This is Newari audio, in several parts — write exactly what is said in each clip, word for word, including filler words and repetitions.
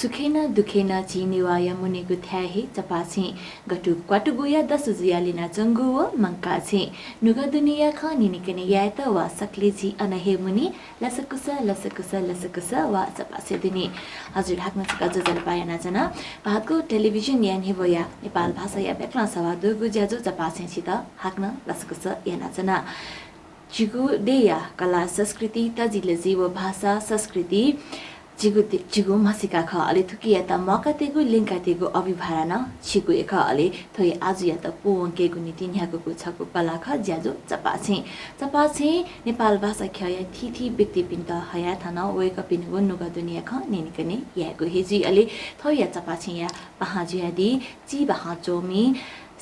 सुखेन दुखेन झी नेवाःया मुनेगु थाय् हे चपाःछेँ। गटु क्वातुगुया दसु जुयाः लिनाच्वंगु व मंकाःछेँ। नुगः दुनेया खँ न्यनेकने यायेत वा सकलें झी अन हे मुने। लसकुस, लसकुस, लसकुस वा चपाःछेँ दुने। हजुर, हाकनं छकः ज्वजलपा यानाच्वना। भाजु टेलिभिजन या न्ह्यब्वया नेपाल भाषाया बाक्लां सवाः दुगु ज्याझ्वः चपाःछेँ छित हाकनं लसकुस यानाच्वना। झीगु देय्‌या कला, संस्कृति, तजिलजि व भाषा, संस्कृति झीगु दे-, झीगु म्हसीका खः। अले थुकियात म्वाकातयेगु, ल्यंकातयेगु अभिभारा नं झीगु हे खः। अले थ्व हे आजुयात पूवंकेगु निंतिं न्ह्याकूगु छकू कला खः ज्याझ्वः चपाःछेँ। चपाःछेँ नेपाल भाषा ख्यःया थीथी व्यक्तिपिन्त हयाः थन वय्‌कःपिनिगु नुगः दुनेया खँ न्यनेकने यायेगु हे जुइ। अले थ्वया चपाःछेँया पाहां जुयादी चिबाखं च्वमि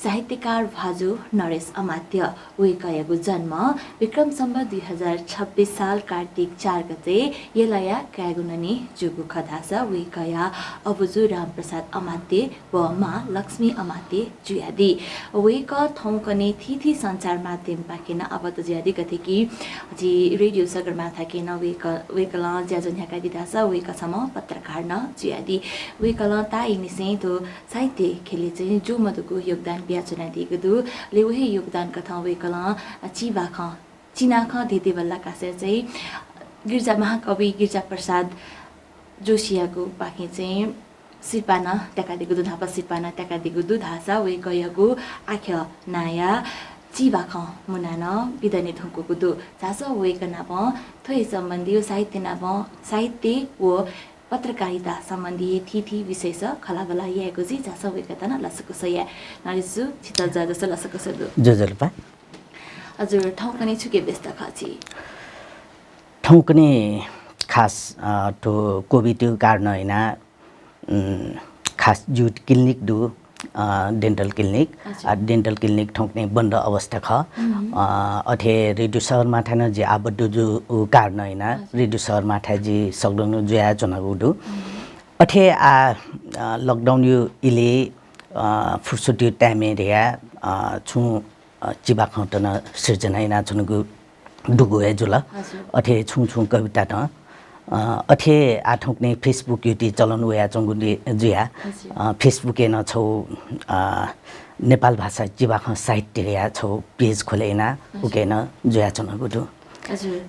साहित्यकार भाजु नरेश अमात्य। वय्‌कःयागु जन्म विक्रम सम्वत् दुई हजार छब्बिस साल कार्तिक चार गते यलया काय्‌गुननी जूगु खः धाःसा वय्‌कःया अबुजु रामप्रसाद अमात्य व मां लक्ष्मी अमात्य जुयादी। वय्‌कः थौंकन्हय् थीथी सञ्चार माध्यमपाखें नं आबद्ध जुयादी, गथे कि झी रेडियो सगरमाथाके नं वय्‌कः, वय्‌कलं ज्याझ्वः न्ह्याकादी धाःसा वय्‌कः छम्ह पत्रकार नं जुयादी। वय्‌कलं ताःईनिसें थ्व साहित्य ख्यलय् चाहिँ ज्वःमदुगु योगदान बियाच्वनादीगु दु। अले व हे योगदान कथं वय्‌कलं चिबाखं, चिनाखँ धेंधेंबल्लाः कासाय् चाहिँ गिरिजा, महाकवि गिरिजा प्रसाद जोशीयागु पाखें चाहिँ सिरपाः नं त्याकादीगु दु, न्हापा सिरपाः नं त्याकादीगु दु धाःसा वय्‌कःयागु आख्यः नांया चिबाखं मुनाः नं बिदने धुंकूगु दु। धाःसा वय्‌कः नाप थ्व हे सम्बन्धी व साहित्य नाप, साहित्य व पत्रकारिता सम्बन्धी हे थीथी विषयस खँल्हाबल्हा यायेगु जुइ। धाःसा वय्‌कःयात नं लसकुस याये। नरेशजु, छित ज्याझ्वलय् लसकुस दु। ज्वजलपा। हजुर, थौंकन्हय् छुकिया व्यस्त खः छि? थौंकन्हय् खास, अ, थ्व कोभिडया कारणं यानाः, उम्, खास जिगु क्लिनिक दु, अ, डेन्टल क्लिनिक। हजुर। आ, डेन्टल क्लिनिक थौंकन्हय् बन्द अवस्था खः। अ, अथे रेडियो सगरमाथाय् नं जि आबद्ध जूगु कारणं यानाः रेडियो सगरमाथाय् जि सकलें नं जुयाच्वनागु दु। अथे आ, अ, लकडाउनया इलय्, अ, फुर्सदया टाइमय् धयाः, अ, छुं अ, चिबाखंत नं सिर्जना यानाच्वनागु दुगु हे जुल। हजुर। अथे छुं छुं कवितात, अ, अथे आः थौंकन्हय् Facebook-या ति चलन वयाच्वंगु दि-, जुयाः, हजुर। अ, Facebook-य् नं छगू, अ, नेपाल भाषा चिबाखं साहित्य धयाः छगू page खोले यानाः उकी नं जुयाच्वनागु दु। हजुर।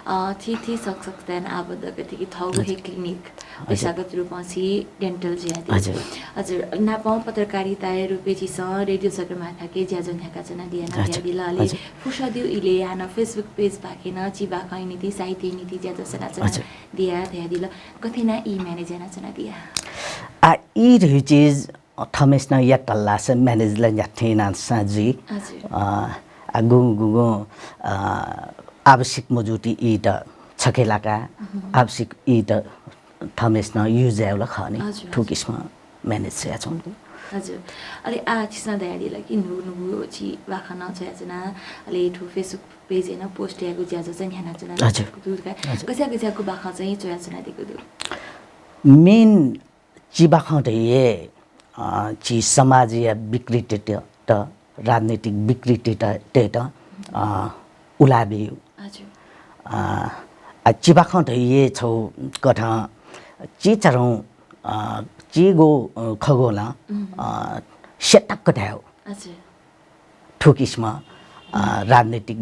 अ, थीथी सकसकताय् नं आबद्ध, गथे कि थःगु हे क्लिनिक, पेशागत रूपं छि डेन्टल जुयादी। हजुर। हजुर, नापं पत्रकारिताया रूपय् छिसं रेडियो सगरमाथाके ज्याझ्वः न्ह्याकाच्वनादिया नं धयादिल। अले फुर्सदया इलय् हानं Facebook page पाखें नं चिबाखंया निंतिं, साहित्यया निंतिं ज्याझ्वः सनाच्वनादिया धयादिल। गथे यानाः ई manage यानाच्वनादिया? आ, ई धइगु चिज अ, थःम्हेसिनं यात धाःसा manage ला न्ह्याथें यानाः सां जुइ। हजुर। अ, आ, गुगुं गुगुं, अ, आवश्यक मजूगु ति ईत छखे लाकाः, आवश्यक ईत थःम्हेसिनं use यायेगु ला खः नि। हजुर, थुकिसिमं manage यानाच्वंगु। हजुर। अले आः छिसं धयादिल कि न्हू न्हूगु चिबाखं नं च्वयाच्वना, अले थ्व Facebook page-य् नं post यायेगु ज्याझ्वः चाहिँ न्ह्यानाच्वना। हजुर। गथे गथे गुबाखं चाहिँ च्वयाच्वनादीगु दु? Main चिबाखं धइगु हे, अ, झी समाजया विकृतित, राजनैतिक विकृतित, तयेत, अ, उलाः बियु। हजुर। अ, आ, चिबाखं धइगु हे छगू कथं चिचाधंगु, अ, चिगु, अ, खगु ला, अ, स्यतक्क धायेगु। हजुर। थुकिसिमं, अ, राजनैतिक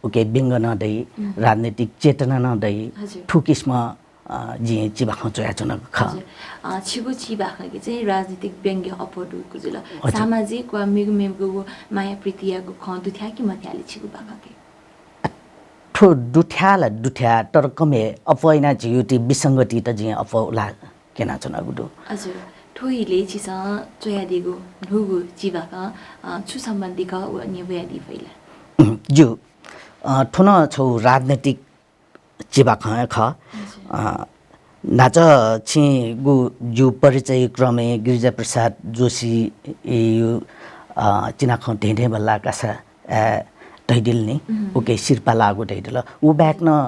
उकी व्यंग्य नं दइ, राजनैतिक चेतना नं दइ, हजुर। थुकिसिमं, अ, जिं चिबाखं च्वयाच्वनागु खः। हजुर। अ, छिगु चिबाखंके चाहिँ राजनैतिक व्यंग्य अप्वः दुगु जुल। हजुर। सामाजिक वा मेगु मेगु व माया प्रीतियागु खँ दुथ्याः कि मथ्याः ले छिगु बाखंके? थ्व दुथ्याः ला दुथ्याः, तर कम हे अप्वः यानाः झीगु ति विसंगतित जिं अप्वः उलाः क्यनाच्वनागु दु। हजुर, थ्व इलय् छिसं च्वयादीगु न्हूगु चिबाखं, अ, छु सम्बन्धी खः व न्ह्यब्वयादी फइ ला? ज्यू, अ, थ्व नं छगू राजनैतिक चिबाखं हे खः। हजुर। अ, न्हाचः छिगु जिगु परिचय क्रमय् गिरिजा प्रसाद जोशीया, अ, चिनाखँ धेंधेंबल्लाः कासा, अ, धयादिल नि, उकी सिरपाः लाःगु धयादिल। उ बाहेक नं,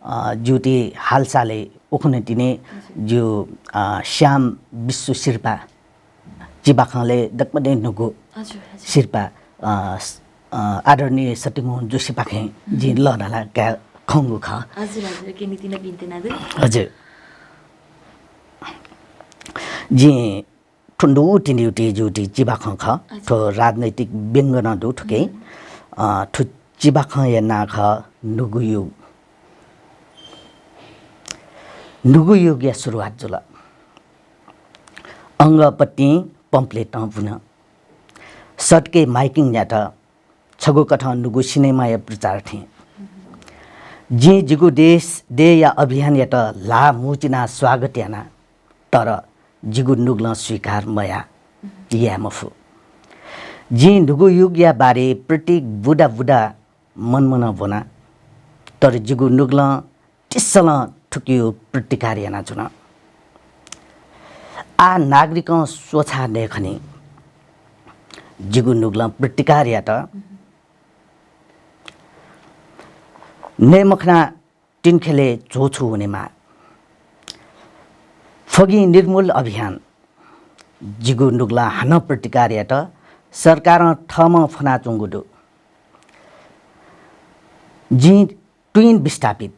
अ, जिगु ति हालसालय् उखुन्हु तिनि जिगु, अ, श्याम विश्व सिरपाः चिबाखंलय् दक्वं न्हूगु सिरपाः, अ, स-, अ, आदरणीय सत्यमोहन जोशीपाखें जिं लःल्हाना काये खंगु खः। हजुर, हजुर, उकी निंतिं नं भिंतुना दु। हजुर। जिं थ्व न्हूगु तिनि युति जुति चिबाखं खः। अच्छा। थ्व राजनैतिक व्यंग नं दु थुके। हम्म। अ, थ्व चिबाखंया नां खः नुगु युग। नुगु युगया सुरुवात जुल। अंगपट्टिं पम्पलेटं बुन। सडकय् माइकिङ यात। छगू कथं नुगु सिनेमाया प्रचार थें। जिं जिगु देश देय्‌या अभियानयात ल्हाः मुचिनाः स्वागत याना, तर जिगु नुगलं स्वीकार मया, याये मफु। जिं नुगु युगया बारे प्रत्येक बुँदा बुँदा मनमनं ब्वना, तर जिगु नुगलं तिसलं थुकियु प्रतिकार यानाच्वन। आः नागरिकं स्वछाः नये खनी। जिगु नुगलं प्रतिकार यात। नये मखना तिनखेले झोझो हुनेमाः। फगिं निर्मूल अभियान। जिगु नुगलं हानं प्रतिकार यात। सरकारं थःम्हं फ्वनाच्वंगु दु। जिं ट्विन विस्थापित।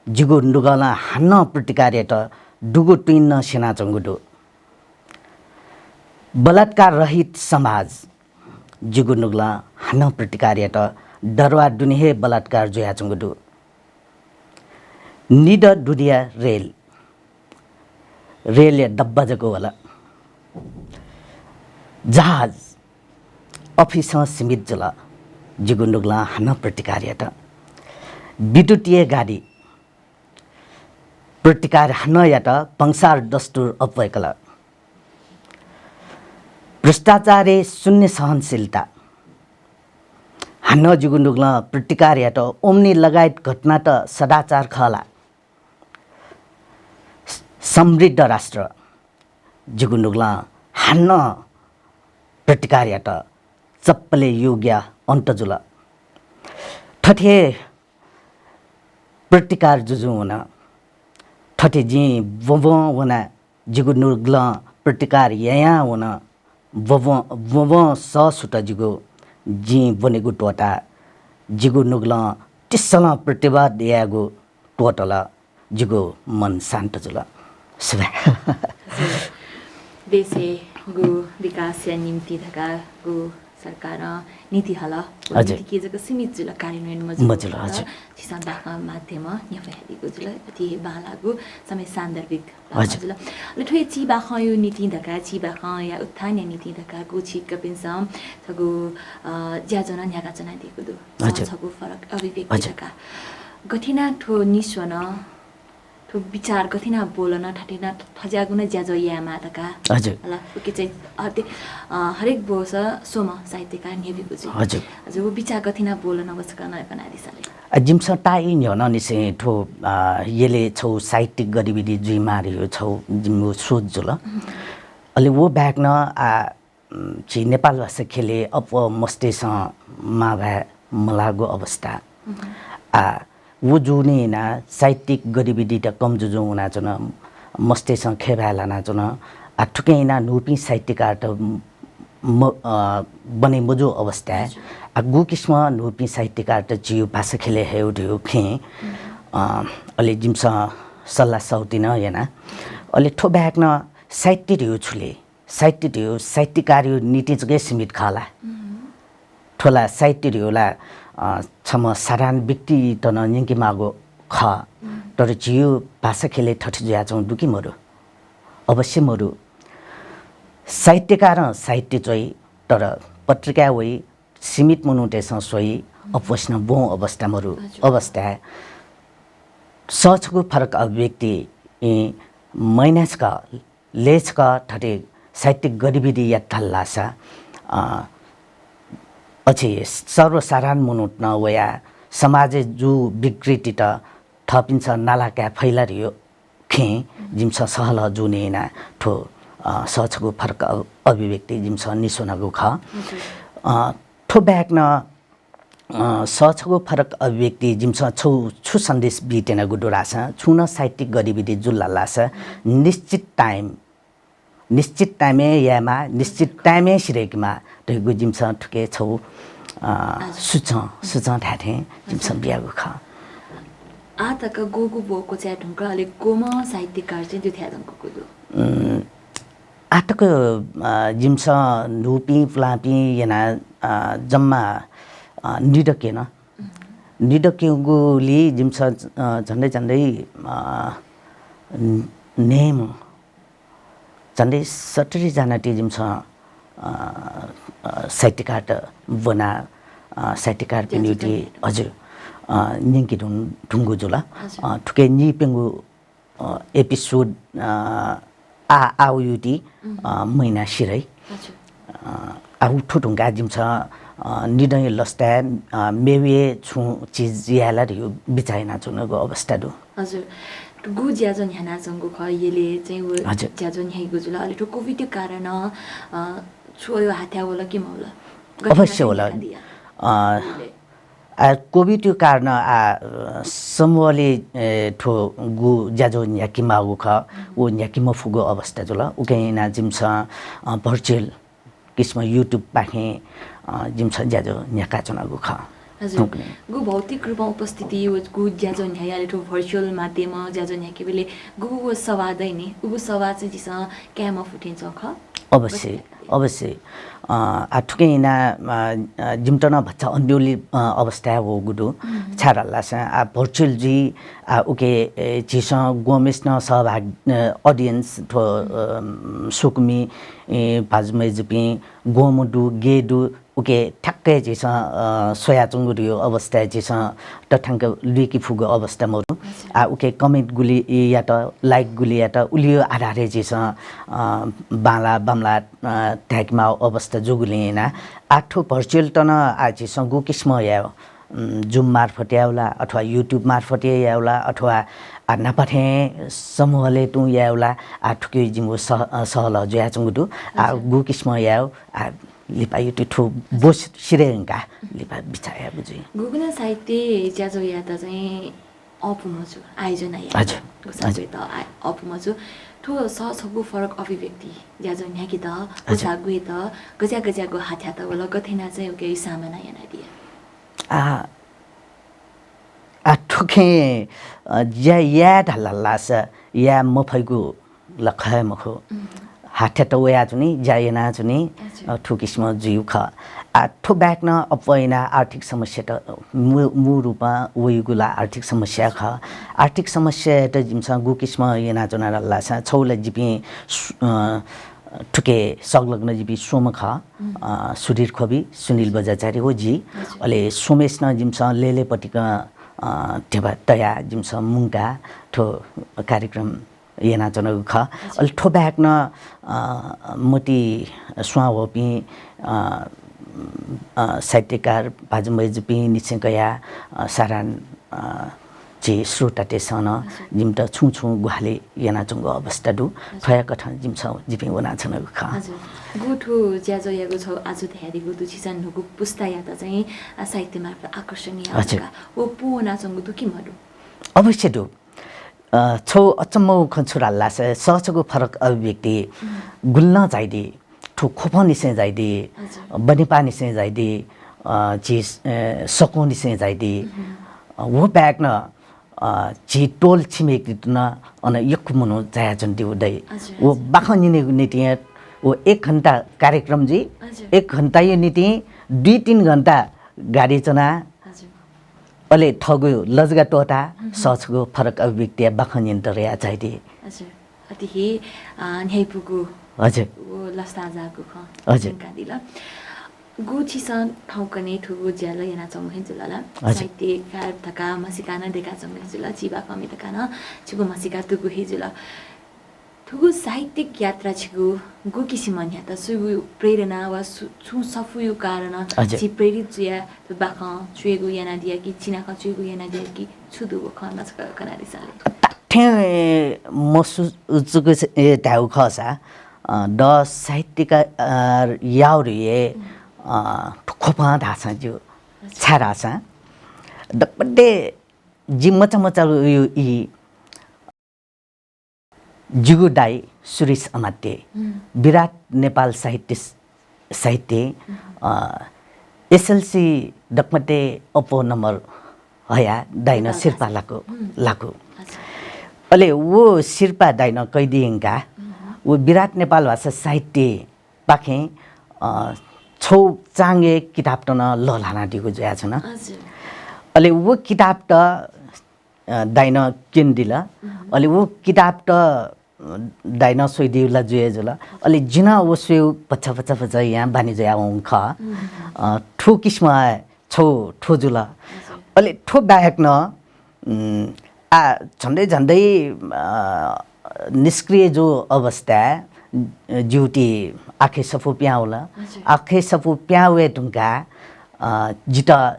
जिगु नुगलं हानं प्रतिकार यात। दुगु ट्विन नं स्यनाच्वंगु दु। बलात्कार रहित समाज। जिगु नुगलं हानं प्रतिकार यात। दरवार दुने हे बलात्कार जुयाच्वंगु दु। निदँ दुनेया रेल। रेलया डब्बा जक वल। जहाज अफिसं सीमित जुल। जिगु नुगलं हानं प्रतिकार यात। विद्युतीय गाडी। प्रतिकार हानं यात। भन्सार दस्तुर अप्वय्‌कल। भ्रष्टाचारय् शून्य सहनशीलता। हानं जिगु नुगलं प्रतिकार यात। ओम्नी लगायत घटनात सदाचार खः ला? समृद्ध राष्ट्र। जिगु नुगलं हानं प्रतिकार यात। चप्पलय् युगया अन्त जुल। थथे प्रतिकार जुजुं वन। थथे जिं ब्वब्वं वना। जिगु नुगलं प्रतिकार यायां वन। ब्वब्वं, ब्वब्वं सः सुत जिगु। जिं ब्वनेगु त्वःता। जिगु नुगलं तिसलं प्रतिवाद यायेगु त्वःतल। जिगु मन शान्त जुल। सुभाय्। देशय् गु विकासया निम्ति धकाः गु सरकारं नीति हल। हजुर। नीति कि जक सीमित जुल, कार्यान्वयन मजुल। मजुल, हजुर। झीसं बाखं माध्यमं न्ह्यब्वयादीगु जुल। अति हे बांलाःगु समय सान्दर्भिक बाखं हजुर। जुल। अले थ्व हे चिबाखंया निंतिं धकाः, चिबाखंया उत्थानया निंतिं धकाः गु छिकपिन्सं छगू, अ, ज्याझ्वः न्ह्याकाच्वनादीगु दु। हजुर। छगू फरक अभिव्यक्ति हजुर। धकाः। गथे यानाः थ्व निस्वन, थ्व विचार गथे यानाः ब्वलन, थथे यानाः थज्याःगु नं ज्याझ्वः यायेमाः धकाः। हजुर। हला, उकी चाहिँ हते-, अ, हरेक वर्ष स्वम्ह साहित्यकार न्ह्यब्यूगु जुइ। हजुर। हजुर, व विचार गथे यानाः ब्वलन व छकः नं कनादिसँ ले। अ, जिमिसं ताःई न्ह्यःनंनिसें थ्व, अ, यलय् छौ साहित्यिक गतिविधि जुइमाः धइगु छौ जिमिगु सोच जुल। हम्म। अले व बाहेक नं, आ, उम्, झी नेपाल भाषा ख्यलय् अप्वः मस्तय्सं मांभाय् मलाःगु अवस्था। हम्म। आ, व जूगुलिं यानाः साहित्यिक गतिविधित कम जुजुं वनाच्वन, मस्तय्सं खँय् भाय् लानाच्वन। आ, थुकिं यानाः न्हूपिं साहित्यकारत म-, अ, बने मजू अवस्था। हजुर। आ, गु किसिमं न्हूपिं साहित्यकारत झीगु भाषा ख्यलय् हयेगु धइगु खँय्, हम्म। अ, अले जिमिसं सल्लाह सौति नं याना। अले थ्व बाहेक नं साहित्य धइगु छु ले? साहित्य धइगु साहित्यकारया निंतिं जक हे सीमित खः ला? हम्म। थ्व ला साहित्य धइगु ला, अ, छम्ह साधारण व्यक्तित नं न्यंकेमाःगु खः। हम्म। तर झीगु भाषा ख्यलय् थथे जुयाच्वंगु दु कि मदु? अवश्य मदु। साहित्यकारं साहित्य च्वइ, तर पत्रिकाय् वइ, सीमित मनूतय्सं स्वइ, हम्म। अप्वःसिनं ब्वंगु अवस्था मदु। हजुर। अवस्थाय् सः छगू फरक अभिव्यक्ति, इ, महिना छकः लय् छकः थथे साहित्यिक गतिविधि यात धाल धाःसा, अ, अझ सर्वसाधारण मनूत नं वयाः समाजय् जूगु विकृतित थःपिन्सं नाला काये फइ ला धइगु खँय् जिमिसं सहलह जूगुलिं यानाः थ्व, अ, सः छगू फरक अ-, अभिव्यक्ति जिमिसं निस्वनागु खः। हजुर। अ, थ्व बाहेक नं अ, सः छगू फरक अभिव्यक्ति जिमिसं छौ छु सन्देश बीत्यनागु दु धाःसा, छुं नं साहित्यिक गतिविधि जुल धाःसा निश्चित time, निश्चित time-य् यायेमाः, निश्चित time-य् सिधय्केमाः धइगु जिमिसं थुके छौ, अ, हजुर। सूचं, सूचं धाये थें जिमिसं हजुर। बियागु खः। आः तक गुगु ब्व क्वचाये धुंकल, अले गुम्ह साहित्यकार चाहिँ दु धाये धुंकूगु दु? उम्, आःतक, अ, जिमिसं न्हूपिं पुलांपिं यानाः, अ, जम्मा, अ, निदँ क्यन। निदँ क्यंगुलिइ जिमिसं, अ, झन्डै झन्डै, अ, न्हय्म्ह, झन्डै सत्तरी जना ति जिमिसं, अ, अ, साहित्यकारत ब्वनाः, अ, साहित्यकारपिनिगु ति, हजुर, अ, न्यंके धुं-, धुंगु जुल। हजुर। अ, थुकी निइप्यंगु, अ, episode, अ, आ, आ वइगु ति, अ, महिना सिधइ। हजुर। अ, आ उ थ्व धुंकाः जिमिसं, अ, निदँया लसताय्, अ, मेगु हे छुं चिज याये ला धइगु बिचाः यानाच्वनागु अवस्था दु। हजुर। गु ज्याझ्वः न्ह्यानाच्वंगु खः, यलय् चाहिँ व, हजुर, ज्याझ्वः न्ह्याइगु जुल। अले थ्व COVID-या कारणं, अ, छु अयो हाथ्याः वल कि मवल? अवश्य वल। अ, आ, COVID-या कारणं आ, अ, समूहले, ए, थ्व गु ज्याझ्वः न्ह्याके माःगु खः, व न्ह्याके मफुगु अवस्था जुल। उकिं यानाः जिमिसं, अ, virtual किसिमं YouTube पाखें, अ, जिमिसं ज्याझ्वः न्ह्याकाच्वनागु खः। हजुर। गु भौतिक रूपं उपस्थिति व गु ज्याझ्वः न्ह्याइगु, अले थ्व virtual माध्यमं ज्याझ्वः न्ह्याकेबलय् गुगु व सवाः दइ नि, उगु सवाः चाहिँ झीसं काये मफु थें च्वं खः। अवश्य, अवश्य। अ, आ, थुकिं यानाः, अ, अ, जिमित नं भचा अन्योली, अ, अवस्थाय् वःगु दु। छाय् धाःसा आ, virtual जुइ, आ, उकी, ए, झीसं ग्वम्हसिनं सहभाग, अ, audience थ्व, अ, स्वकुमि, ए, भाजु मय्जुपिं ग्वम्ह दु, गय् दु, उकी ठ्याक्कै झीसं, अ, स्वयाच्वंगु धइगु अवस्थाय् झीसं तथ्याङ्क लुइके फुगु अवस्था मदु। आ, उकी comment गुलि यात, like गुलि यात, उलियो आधारय् झीसं, अ, बांला बांमला, अ, धायेके माःगु अवस्था जूगुलिं यानाः आ थ्व virtual त नं आ झीसं गु किसिमं याये, उम्, Zoom मार्फत याये ला अथवा YouTube मार्फत याये ला अथवा आ न्हापा थें समूहलय् तुं याये ला आ थुकी जिमिगु सह-, अ, सहलह जुयाच्वंगु दु। आ गु किसिमं याये आ लिपा YouTube थ्व ब्व सिधये धुंकाः लिपा बिचाः यायेगु जुइ। गुगु नं साहित्य ज्याझ्वःयात चाहिँ अःपु मजू, आयोजना यायेत। हजुर। गुसागुयेत आ-, अःपु मजू। थ्व सः छगू फरक अभिव्यक्ति ज्याझ्वः न्ह्याकेत, हजुर, गुसागुयेत गज्या गज्यागु हाथ्यात वल, गथे यानाः चाहिँ उकी सामना यानादिया? आ, आ, थुखें, अ, ज्या याये धाल धाःसा याये मफइगु ला खः हे मखु। हाथ्यात वयाच्वनी, ज्या यानाच्वनी, हजुर, अ, थुकिसिमं जुइगु खः। आ, थ्व बाहेक नं अप्वः यानाः आर्थिक समस्यात मू, मू रूपं वइगु ला आर्थिक समस्या खः। आर्थिक समस्यायात जिमिसं गु किसिमं यानाच्वना धाःसा छगू ला जिपिं सु-, अ, थुकी संलग्न जिपिं स्वम्ह खः, अ, सुधीर ख्वबि, सुनिल बज्राचार्य व जि। हजुर। अले स्वम्हेसिनं जिमिसं लय्‌लय्‌पतिकं, अ, ध्यबा तयाः जिमिसं मुंकाः थ्व कार्यक्रम यानाच्वनागु खः। हजुर। अले थ्व बाहेक नं, अ, मतिइ स्वां वःपिं, अ, अ, साहित्यकार भाजु मय्जुपिं निसें कयाः, अ, साधारण, अ, झी श्रोतातय्‌सं नं, हजुर, जिमित छुं छुं ग्वाहालि यानाच्वंगु अवस्था दु। हजुर। थ्वया कथं जिमिसं, जिपिं वनाच्वनागु खः। हजुर। गु थ्व ज्याझ्वःयागु छगू आजु धयादीगु दु, झीसं न्हूगु पुस्तायात चाहिँ, अ, साहित्य मार्फत आकर्षण यायेगु, हजुर, का। व पूवनाच्वंगु दु कि मदु? अवश्य दु। अ, छगू अचम्मगु खँ छु धाःसा, सः छगू फरक अभिव्यक्ति, गुलि नं झाइदी, थ्व ख्वपंनिसें झाइदी, हजुर, बनेपांनिसें झाइदी, अ, झी, अ, सकूंनिसें झाइदी। अ, व बाहेक नं, अ, झी टोल छिमेकीत नं अन यक्व मनू झायाच्वनादीगु दइ। हजुर, व, हजुर, बाखं न्यनेगु निंतिं व एक घण्टा कार्यक्रम जुइ, हजुर, एक घण्टाया निंतिं दुई तीन घण्टा गाडी च्वनाः, हजुर, अले थःगु लजगाः त्वःताः सः छगू फरक अभिव्यक्तिया बाखं न्यनेत तयार झाइदी। हजुर। अथे हे, अ, न्ह्याइपुगु, हजुर, व लसताजाःगु खँ, हजुर, न्यंकादिल। गु छिसं थौंकन्हय् थुगु ज्याझ्वः यानाच्वंगु हे जुल ला। हजुर। साहित्यकार धकाः म्हसीका नं दय्काच्वंगु हे जुल, चिबाखंमि धकाः नं छिगु म्हसीका दुगु हे जुल। थुगु साहित्यिक यात्रा छिगु गु किसिमं न्ह्यात? सुयागु प्रेरणा वा सु-, छुं सफूयागु कारणं, हजुर, छि प्रेरित जुयाः थ्व बाखं च्वयेगु यानादिया कि चिनाखँ च्वयेगु यानादिया कि छु दु व खँ नं छकः कनादिसँ ले। धात्थें मसुचुक, ए, धायेगु खःसा, अ, द साहित्यकार, अ, याःगु हे, अ, ख्वपं धाःसां ज्यू। छाय् धाःसा दकलय् जि मचा मचा यु-, ई जिगु दाइ सुरेश अमात्य, विराट नेपाल साहित्य, साहित्य, अ, SLC दकलय् अप्वः नम्बर हयाः दाइनं सिरपाः लाकु, लाकु। अच्छा। अले व सिरपाः दाइनं कयादी धुंकाः, व विराट नेपाल भाषा साहित्यपाखें, अ, छौ चांगय् किताबत नं लःल्हानादीगु जुयाच्वन। हजुर। अले व किताबत, अ, दाइनं क्यनेदिल। उम्। अले व किताबत, अ, दाइनं स्वयादीगु ला जुया जुल। अले जिं नं व स्वयेगु भचा भचा भचा यां बानी जुयावंगु खः। उम्। अ, थ्व किसिमं हे छौ थ्व जुल। हजुर। अले थ्व बाहेक नं, उम्, आ, झन्डै झन्डै, अ, निष्क्रिय जू अवस्थाय्, अ, ज्यूति आखे सफू पिहां वल। हजुर। आखे सफू पिहां वये धुंकाः, अ, जितः,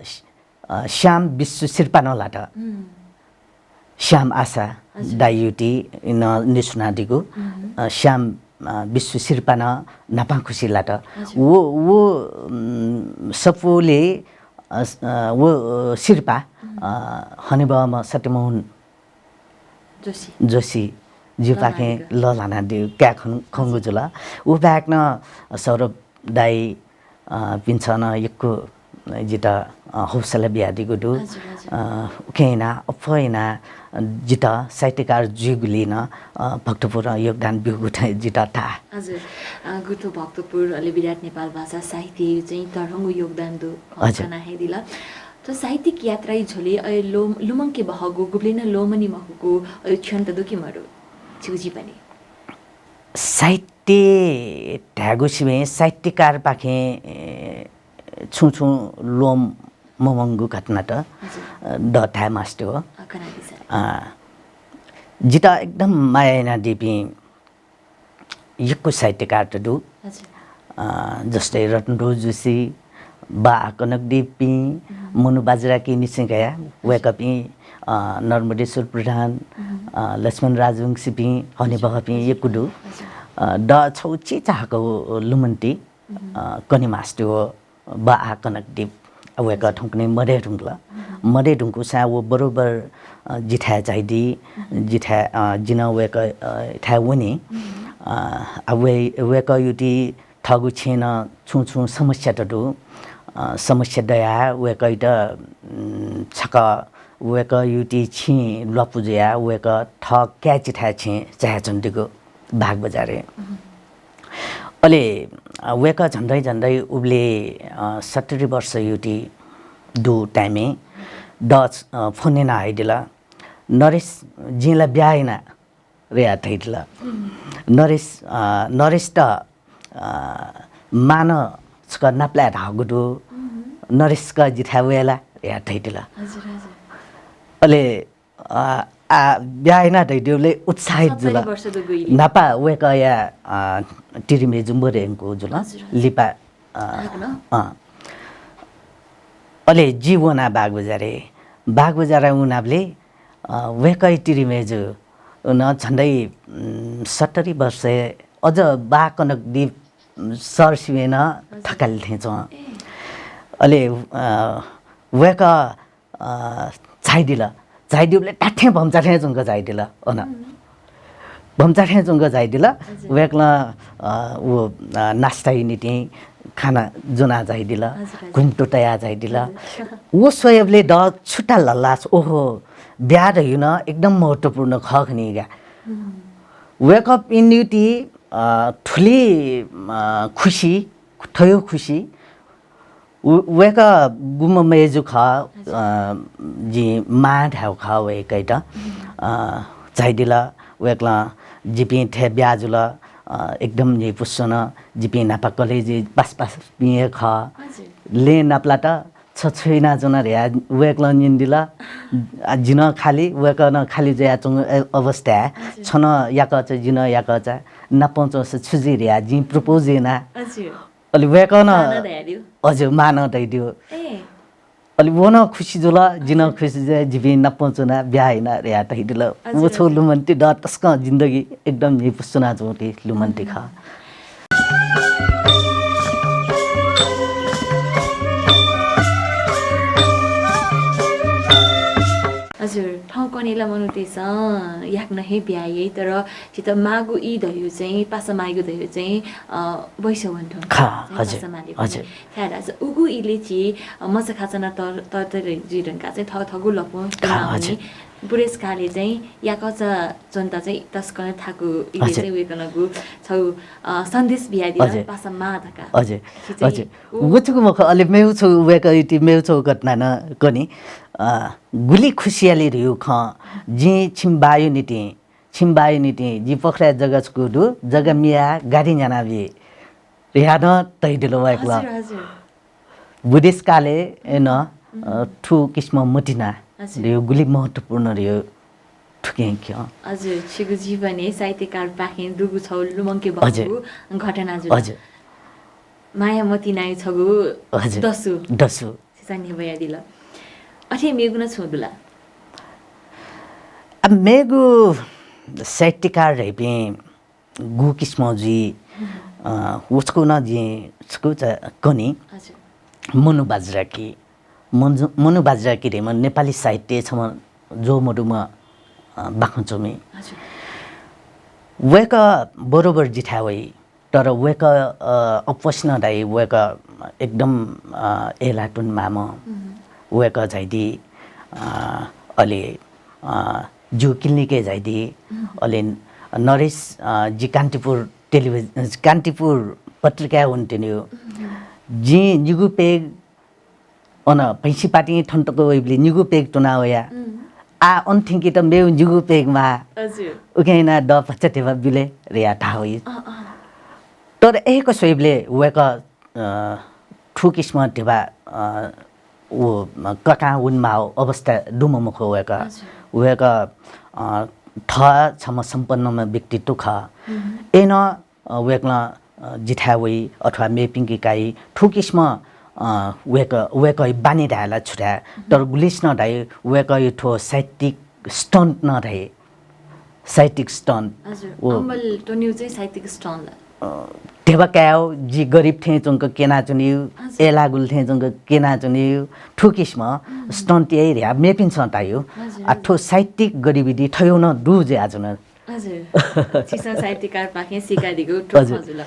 अ, श्याम विश्व सिरपाः नं लात। उम्। श्याम आशा हजुर। दाइयुति नं लिसनादीगु, उम्। अ, श्याम, अ, विश्व सिरपाः नं न्हापांखुसी लात। हजुर। व, व, उम्, सफूले, अ, स-, अ, व, अ, सिरपाः, उम्। अ, हनेबहःम्ह सत्यमोहन जोशी। जोशी ज्यूपाखें लःल्हानादीगु। लःल्हानादीगु काये खन-, खंगु हजुर। जुल। उ बाहेक नं सौरभ दाइ, अ, पिन्सं नं यक्व जितः, अ, हौसला बियादीगु दु। हजुर, हजुर। अ, उखें यानाः अप्वः यानाः जितः साहित्यकार जुइगुलिइ नं, अ, भक्तपुरं योगदान ब्यूगु थें जितः ताः। हजुर। अ, गुथो भक्तपुर अले विराट नेपाल भाषा साहित्य चाहिँ तःधंगु योगदान दु, अ, हजुर। कना हे दिल। थ्व साहित्यिक यात्राया झ्वलय् अय् लो-, लुमंके बहःगु, गुबलें नं ल्वःमनी मखुगु अय् क्षण त दु कि मरु? छिगु जीवनय्। साहित्य धायेगु सिबें साहित्यकारपाखें, ए, छुं छुं ल्वःमंगु घटना त, हजुर। अ, दः धाये मास्ति हो। अ, कनादिसँ। अ, जितः एकदम माया यानादीपिं यक्व साहित्यकार त दु। हजुर। अ, जस्तै रत्नध्रुव जोशी, बा आ कनकदीपपिं, उम्। मनु बाज्राकी निसें कयाः, हजुर। वय्कःपिं, अ, नर्मदेश्वर प्रधान, उम्। अ, लक्ष्मण राजवंशीपिं, हनेबहःपिं हजुर। यक्व दु। हजुर। अ, दः छौ चिचाहाकःगु लुमन्ति, उम्। अ, कने मास्ति हो। बा आ कनकदीप, वय्कः हजुर। थौंकन्हय् मदये धुंकल। उम्। मदये धुंकूसां व बरोबर, अ, जिथाय् झायादी, उम्। जिथाय्, अ, जि नं वय्कः, अ, थाय् वनी। उम्। अ, आ वय्-, वय्कःयुति थःगु छेँय् नं छुं छुं समस्यात दु। अ, समस्या दयाः वय्कःयात, उम्, छकः वय्कःयुति छेँ ल्वापु जुयाः वय्कः थः काय् चिथाय् छेँ झायाच्वनादीगु बागबजारय्। उम्। अले, अ, वय्कः झन्डै झन्डै उबलय्, अ, सत्तरी वर्षयुति दु time-य् दः, अ, फोन यानाहयादिल। नरेश, जिं ला ब्याहा याना धयाः धयादिल। उम्। नरेश, अ, नरेशत, अ, मांनं छकः नापलाये धाःगु दु। उम्। नरेश छकः जिथाय् वये ला धयाः धयादिल। हजुर, हजुर। अले अ, आ, ब्याहा याना धयादीबलय् उत्साहित जुल। सत्तरी वर्ष दुगु इलय्। न्हापा वय्कःया, अ, तिरिमय्जु मदयेधुंकूगु जुल। हजुर, हजुर। लिपा, अ, हाकनं? अ। अले जि वना बागबजारय्। बागबजारय् वनाबलय्, अ, वय्कःया तिरिमय्जु नं झन्डै, उम्, सत्तरी वर्षय् अझ बा कनकदीप सरसिबें नं हजुर। थकालि थें च्वं। ए। अले, अ, वय्कः अ, झायादिल। झायादीबलय् धात्थें भम्चा थें च्वंक झायादिल अन। उम्। भम्चा थें च्वंक झायादिल। हजुर। वय्कलं, अ, व, अ, नास्ताया निंतिं खाना ज्वना झायादिल। हजुर, हजुर। घुम्टु तया झायादिल। हजुर। व स्वयाबलय् दः छुट्टा लल्लास, ओहो, ब्याहा धयागु नं एकदम महत्त्वपूर्ण खः खनी का। उम्। वय्कःपिनिति, अ, थुलि, अ, खुसी, थ्व हे खुसी, व-, वय्कः गुम्ह मय्जु खः, हजुर। अ, जिं मां धायेगु खः वय्कःयात। उम्। अ, झायादिल, वय्कलं जिपिं थथे ब्याहा जुल, अ, एकदम न्ह्यइपुसे च्वन, जिपिं न्हापा कलेजय् पासापासापिं हे खः। हजुर। लँय् नापलात, छ छु यानाच्वना धयाः वय्कलं न्यनादिल। आ, जि नं खालि, वय्कः नं खालि जुयाच्वंगु अ-, अवस्थाय्, हजुर। छ नं याकःचा, जि नं याकःचा, नापं च्वंसा छु जुइ धयाः जिं propose याना। हजुर। अले वय्कलं मां नं धयादिल। हजुर, मां नं धयादिल। ए। अले व नं खुसी जुल, जि नं हजुर। खुसी जुया, जिपिं नापं च्वना ब्याहा याना धयाः धयादिल। हजुर, व छौ हजुर। लुमन्ति दः तसकं जिन्दगी एकदम न्ह्यइपुसे च्वनाच्वंगु लुमन्ति खः। हजुर, थौं कन्हय् ला मनूतय्सं याकनं हे ब्याहा याइ, तर झीत माःगु ई धयागु चाहिँ, पासा माःगु धयागु चाहिँ, अ, वैश्य वन्थ्वं खः, चाहिँ हजुर, पासा माःगु। हजुर। खः धाःसा उगु इलय् झी, अ, मचाखाचा नं तर, तर, तर जुइ धुंकाः चाहिँ थःथःगु लँपुं खः, दुहां वनी। हजुर। बुढेसकालय् चाहिँ याकःचा च्वनेत चाहिँ तसकं थाकु इलय् हजुर। चाहिँ वय्कलं गु छगू, अ, सन्देश बियादिल, हजुर। पासा माः धकाः। हजुर। थ्व चाहिँ हजुर। उ व छकू मखु, अले मेगु छगू वय्कःयाति मेगु छगू घटना नं कनी। अ, गुलि खुसियाली धइगु खँ, जिं छिमि बायु निंतिं, छिमि बायु निंतिं जि पोखराय् जग्गा छकू दु, जग्गा मियाः गाडी न्यानाबी। धयाः नं तयादिल वय्कलं। हजुर, हजुर। बुढेसकालय् नं, अ, उम्। थ्व किसिमं मतिना हजुर। धइगु गुलि महत्त्वपूर्ण धइगु थुकिं खँ। हजुर, छिगु जीवनय् साहित्यकारपाखें दुगु छगू लुमंके हजुर। बहःगु घटना जुल। हजुर। माया मतिनाया छगू हजुर। दसु। दसु। छिसं न्ह्यब्वयादिल। अथे मेगु नं छुं दु ला? आ, मेगु साहित्यकार धइपिं गु किसिमं जुइ, अ, व छकू नं जिं छकू चा कनी। हजुर। मनु बाज्राकी, मनु, मनु बाज्राकी धइम्ह नेपाली साहित्यय् छम्ह ज्वः मदुम्ह, अ, बाखंच्वमि। हजुर। वय्कः बरोबर जिथाय् वइ, तर वय्कः, अ, अप्वसि नं धाइ, वय्कः एकदम, अ, अय्लाः त्वनेमाःम्ह। वय्कः झाइदी, अ, अले, अ, जिगु clinic-य् झाइदी। अले नरेश, अ, जि कान्तिपुर टेलिभिजन, कान्तिपुर पत्रिकाय् वनेत्यनागु। जिं निगू पेग अन भैंसीपाटिं थन तक वइबलय् निगू पेग त्वना वया। आ अन थ्यंकेत मेगु निगू पेग माः। हजुर। उकिं यानाः द भचा धिबा बिले धयाः धाः वइ। अँ, अँ। तर अय्क स्वइबलय् वय्कः, अ, थ्व किसिमं धिबा, अ, व ककां वनेमाःगु अवस्था दुम्ह मखु वय्कः। हजुर। वय्कः, अ, थः छम्ह सम्पन्नम्ह व्यक्तित्व खः। अय्नं, अ, वय्कलं, अ, जिथाय् वइ अथवा मेपिंके काइ, थ्व किसिमं, अ, वय्कः, वय्कःया बानी धाये ला छु धाये, तर गुलिसिनं धाइ वय्कःया थ्व साहित्यिक stunt नं धाइ। साहित्यिक stunt। हजुर, व अम्बल त्वनेगु चाहिँ साहित्यिक stunt ला? अ, धिबा कायेगु, जि गरिब थें च्वंक क्यनाच्वनेगु, हजुर। अय्लाःगुलि थें च्वंक क्यनाच्वनेगु, थ्व किसिमं stunt याइ धयाः मेपिन्सं धाइगु। हजुर, आ, हजुर। थ्व साहित्यिक गतिविधि थज्याःगु नं दु जुयाच्वन। हजुर। छिसं साहित्यकारपाखें सीकादीगु थ्व हजुर। खँ जुल।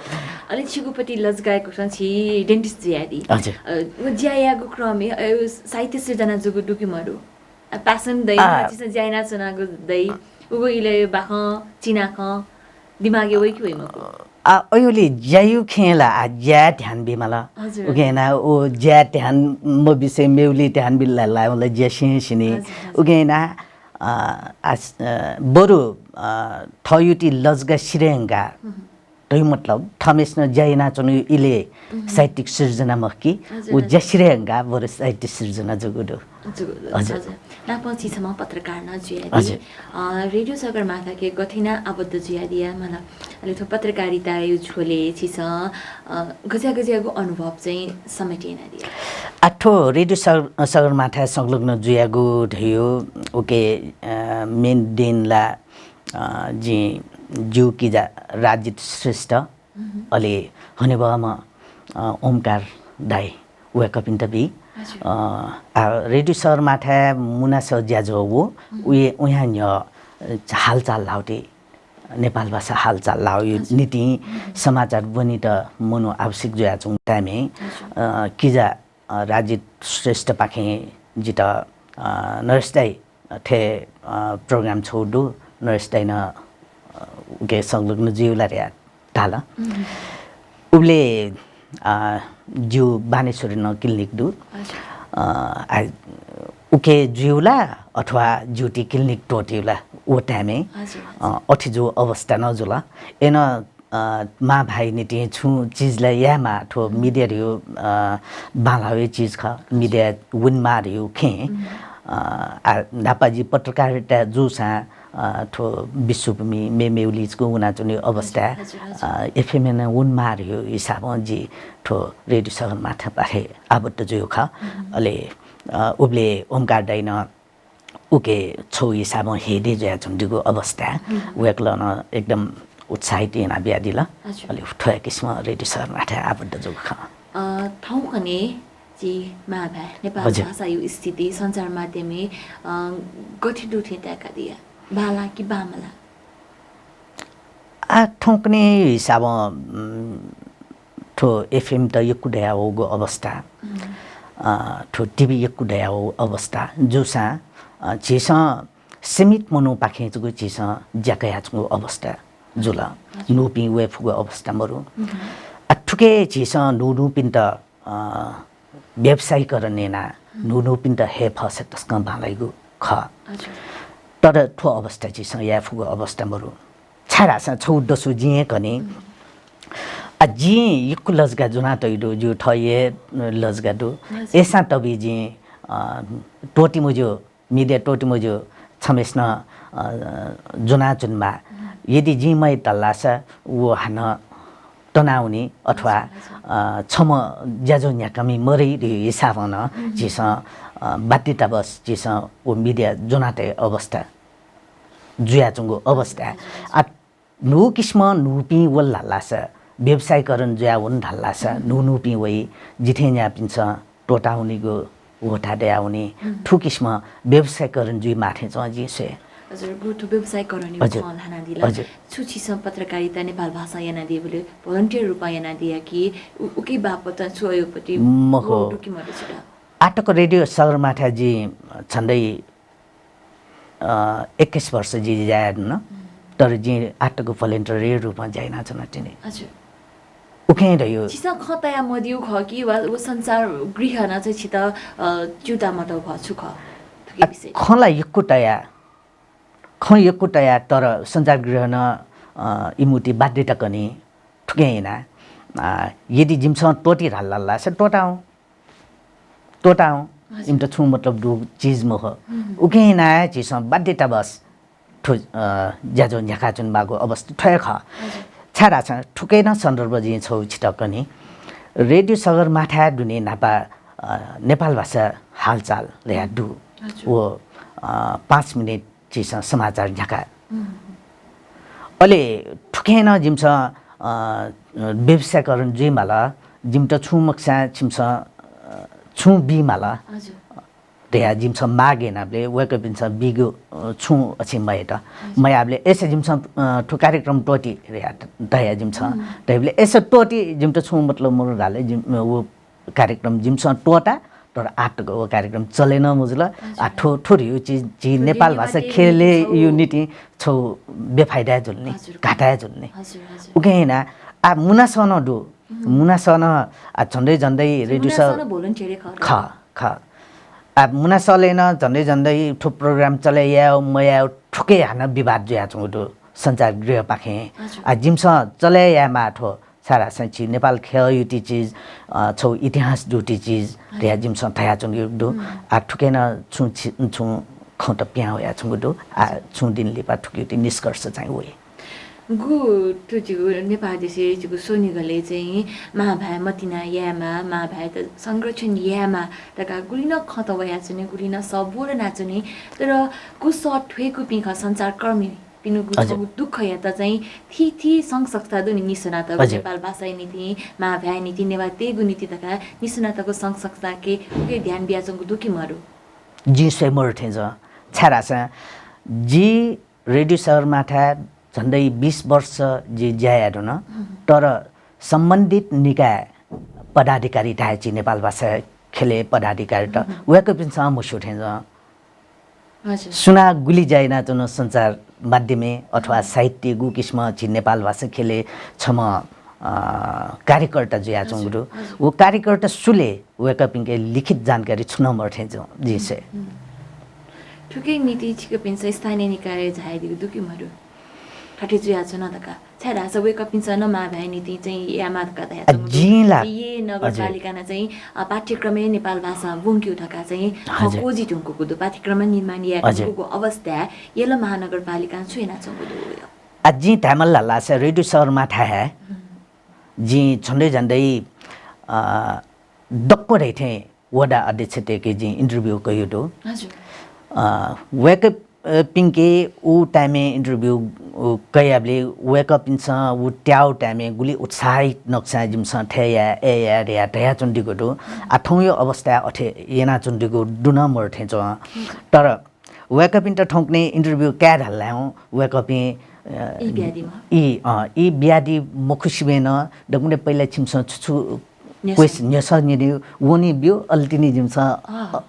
अले छिगु पति लजगाय् कथं छि dentist जुयादी। हजुर। अ, व ज्या यायेगु क्रमय्, अ, साहित्य सिर्जना जूगु दु कि मदु? अ, passion दइ, आ। छिसं ज्या यानाच्वनागु दइ, उगु इलय् बाखं, चिनाखँ दिमागय् वइ कि वइ मखु? आ, अय्‌गुलि ज्याया खँय् ला आ ज्याय् ध्यान बीमाल। हजुर। उकिं यानाः व ज्याय् ध्यान मबिसें मेगुलिइ ध्यान बिल धाःसा ला ज्या सिं सिनि। हजुर, हजुर। उकिं यानाः, अ, आ, अ, बरु, अ, थःगु ति लजगाः सिधयेधुंकाः धइगु मतलब, थःम्हेसिनं ज्या यानाच्वनागु इलय् साहित्यिक सिर्जना मखु कि, हजुर, व हजुर। ज्या सिधयेधुंकाः बरु साहित्य सिर्जना जूगु दु। जूगु दु, हजुर। हजुर। नापं छि छम्ह पत्रकार नं जुयादी। हजुर। अ, रेडियो सगरमाथाके गथे यानाः आबद्ध जुयादिया मला? अले थ्व पत्रकारिताया झ्वलय् छिसं, अ, गज्याः गज्याःगु अनुभव चाहिँ समेटे यानादिया? आ, थ्व रेडियो सग-, सगरमाथाय् संलग्न जुयागु धइगु उके, अ, main देन ला अ, जिं जिगु किजा राजित श्रेष्ठ, अले हनेबहःम्ह, अ, ओमकार दाइ, वय्‌कःपिन्त बी। हजुर। अ, आ, रेडियो सगरमाथाय् मुनासः ज्याझ्वः वः, उहे, उहे न्ह्यः, अ, हालचाल ल्हाःगु ति, नेपालभाषा हालचाल ल्हाःगु हजुर। निंतिं समाचार ब्वनेत मनू आवश्यक जुयाच्वंगु time-य्, हजुर। अ, किजा, अ, राजित श्रेष्ठपाखें जितः, अ, नरेश दाइ, अ, थथे, अ, program छगू दु, नरेश दाइनं, अ, उके संलग्न जुइ ला धयाः धाल। उबलय्, अ, जिगु बानेश्वरय् नं clinic दु। अच्छा। अ, आ, उके जुइ ला अथवा जिगु ति clinic त्वःते ला, व time-य्, हजुर, हजुर। अ, अथे जूगु अवस्था नं जुल। अय्‌नं अ, मांभाय् निंतिं छुं चिज ला यायेमाः, थ्व media धइगु, अ, बांलाःगु चिज खः, media वनेमाः धइगु खँ। अ, आ, न्हापा जि पत्रकारिता जूसां, अ, थ्व विश्वभूमि, मेमेगुलिइ छकू वनाच्वनेगु अवस्था, हजुर, हजुर। अ, FM-य् नं वनेमाः धइगु हिसाबं जि थ्व रेडियो सगरमाथापाखें आबद्ध जुइगु खः। अले, अ, उबलय् ओमकार दाइनं उके छगू हिसाबं हेदे जुयाच्वंगु अवस्था, वय्‌कलं नं एकदम उत्साहित यानाबियादिल। हजुर। अले थ्व किसिमं रेडियो सगरमाथाय् आबद्ध जूगु खः। अ, थौंकन्हय् झी मांभाय् नेपाल हजुर। भाषाया स्थिति सञ्चार माध्यमय्, अ, गथे दु थें ताय्‌कादिया? बांलाः कि बांमलाः? आ, थौंकन्हय् हिसाबं, उम्, थ्व FM त यक्व दयावःगु अवस्था, अ, थ्व TV यक्व दयावःगु अवस्था जूसां, अ, झीसं सीमित मनूपाखें जक झीसं ज्या कयाच्वंगु अवस्था जुल। न्हूपिं वये फुगु अवस्था मरु। आ, थुके झीसं न्हू न्हूपिन्त, अ, व्यवसायीकरण यानाः न्हू न्हूपिन्त हये फःसा तसकं बांलाइगु खः। हजुर। तर थ्व अवस्था झीसं याये फुगु अवस्था मरु। छाय्धाःसा छगू दसु जिं हे कने। आ, जिं यक्व लजगाः ज्वनातयागु दु, जिगु थःगु हे लजगाः दु। हजुर। अय्सां तबि जिं, अ, त्वःतिमज्यू, media त्वःतिमज्यू छम्हय्सिनं, अ, ज्वनाच्वनेमाः। यदि जिं मयात धाःसा व हानं तनावनी अथवा, हजुर, हजुर। अ, छम्ह ज्याझ्वः न्ह्याकामि मदइ धइगु हिसाबं नं झीसं, अ, बाध्यतावश झीसं व media ज्वनातये अवस्था जुयाच्वंगु अवस्था। हजुर, हजुर। आ, न्हू किसिमं न्हूपिं वल धाःसा, व्यवसायीकरण जुया वन धाःसा, न्हू न्हूपिं वइ, जि थें न्याःपिन्सं त्वःतावनीगु ह्वःताः दयावनी। थुकिसिमं व्यवसायीकरण जुइमाः थें च्वं जिं स्वये। हजुर, गु थ्व व्यवसायीकरणया हजुर। खँ ल्हानादिल। हजुर। छु छिसं पत्रकारिता नेपाल भाषां यानादीबलय् volunteer रूपं यानादिया कि उ-, उकी बापत छु अयोपति मखु। व दु कि मदु छित? आःतक रेडियो सगरमाथा जिं झन्डै अ, एक्काइस वर्ष जिं ज्या यानाच्वन, तर जिं आःतक volunteer रूपं ज्या यानाच्वना तिनि। हजुर। उकिं धयो। छिसं खँ तया मदिउ खः कि वा, व सञ्चार गृह नं चाहिँ छित, अ, च्यूता मतउ खः, छु खः? थुकी आ, विषय। खँ ला यक्व तया, खँ यक्व तया, तर सञ्चार गृह नं, अ, इमिति बाध्यता कनी, थुकिं याना। आ, यदि जिमिसं त्वःति धाल धाःसा त्वःताउ। त्वःताउ, हजुर। इमित छुं मतलब दु चिज मखु। उकिं याना हे झीसं बाध्यतावश थ्व, अ, ज्याझ्वः न्ह्याकाच्वनेमाःगु अवस्था थ्व हे खः। हजुर। छाय्धाःसा थुकिं नं सन्दर्भ जिं छगू छित कने। रेडियो सगरमाथा दुने न्हापा, अ, नेपाल भाषा हालचाल धया दु। हजुर। व, अ, पाँच मिनेट झीसं समाचार न्ह्याका। अले थुकिं नं जिमिसं, अ, व्यवसायीकरण जुइमाल, जिमित छुं मखुसां छिमिसं, अ, छुं बीमाल। हजुर। धया जिमिसं माग यानाबलय् वय्कःपिन्सं बीगु, अ, छुं अछि मयात। हजुर। मयाबलय् अय्सा जिमिसं, अ, थ्व कार्यक्रम त्वःति धया, धया जिमिसं। धयाबलय् अय्सा त्वःति जिमित छुं मतलब मरु धाल, जिम-, व कार्यक्रम जिमिसं त्वःता, तर आःतक व कार्यक्रम चले नं मजुल। आ, हजुर। थ्व, थ्व धइगु चिज, झी थ्व नेपाल भाषा ख्यलय् निंतिं छगू बेफाइदा हे जुल नि, हजुर। घाटा हे जुल नि। हजुर, हजुर। उकिं याना, आ, मुनासः नं दु। मुनासः नं, आ, झन्डै झन्डै रेडियो मुनासः नं volunteer खः। खः, खः। आ, मुनासःलय् नं झन्डै झन्डै थ्व program चले याये मयाये थुके हानं विवाद जुयाच्वंगु दु, सञ्चार गृहपाखें। हजुर। आ, जिमिसं चले यायेमाः थ्व छाय्धाःसा झी नेपाल ख्यःयागु ति चिज, अ, छगू इतिहास दुगु ति चिज धया जिमिसं धयाच्वंगु दु। आ, थुके नं छुं छि-, छुं खँत पिहां वयाच्वंगु दु। आ, छुं दिं लिपा थुकियागु ति निष्कर्ष चाहिँ वइ। गु थ्व झीगु नेपाः देशय् झीगु स्वनिगलय् चाहिँ मांभाय् मतिना यायेमाः, मांभाय्‌त संरक्षण यायेमाः धकाः गुलि नं खँत वयाच्वनी, गुलि नं सः बोलनाच्वनी। तर गु सः थ्वय्कूपिं खः सञ्चारकर्मी पिनिगु हजुर। छगू दुःखयात चाहिँ थीथी संघ संस्था दु नि निस्वनातःगु हजुर। नेपाल भाषाया निंतिं, मांभाय्‌या निंतिं, नेवाःतय्‌गु निंतिं धकाः निस्वनातःगु संघ संस्थाके उके ध्यान बियाच्वंगु दु कि मरु? जिं स्वये मरु थें जुल। छाय्धाःसा जि रेडियो सगरमाथाय् झन्डै बीस वर्ष जि ज्या याये धुन, तर सम्बन्धित निकाय पदाधिकारी धाये झी नेपाल भाषा ख्यलय् पदाधिकारी त वय्कःपिन्सं मस्यू थें जुल। हजुर। सुनां गुलि ज्या यानाच्वन सञ्चार माध्यमय् अथवा साहित्य गु किसिमं झी नेपाल भाषा ख्यलय् छम्ह, अ, कार्यकर्ता जुयाच्वंगु दु। हजुर, हजुर। व कार्यकर्ता सुले वय्कःपिन्के लिखित जानकारी छुं नं मरु थें जुल जिं स्वये। थुकिया निंतिं छिकपिन्सं स्थानीय निकाय झायादीगु दु कि मरु? थथे जुयाच्वन धकाः। छाय्धाःसा वय्कःपिन्सं नं मांभाय्‌या निंतिं चाहिँ यायेमाः धकाः धयाच्वंगु दु। जिं ला, ये नगरपालिकां नं चाहिँ, अ, पाठ्यक्रमय् नेपाल भाषा ब्वंकेगु धकाः चाहिँ खँ क्वजि धुंकूगु दु। पाठ्यक्रम निर्माण याये धुंकूगु अवस्थाय् यल महानगरपालिकां छु यानाच्वंगु दु? आ, जिं धायेमाल धाःसा रेडियो सगरमाथाय् हे जिं झन्डै झन्डै, अ, दक्व धइथें वडा अध्यक्षतय्के जिं interview कयागु दु। हजुर। अ, वय्कः, अ, पिन्के उ time-य् interview, उ, कयाबलय् वय्कःपिन्सं उ त्याःगु time-य् गुलि उत्साहित नकसां जिमिसं थथे याये, अथे याये धया, धयाच्वनादीगु दु। आ, थौंया अवस्था अथे यानाच्वनादीगु दु नं मरु थें च्वं। तर वय्कःपिन्त थौंकन्हय् interview काये धाल धायेवं वय्कःपिं, अ, ई बियादी मखु। ई, अ, ई बियादी मखुसिबें नं दक्वसिबें पहिला छिमिसं छु छु न्ह्यसः। Question न्ह्यसः न्यने वने ब्यु, अले तिनि जिमिसं, अ, अ,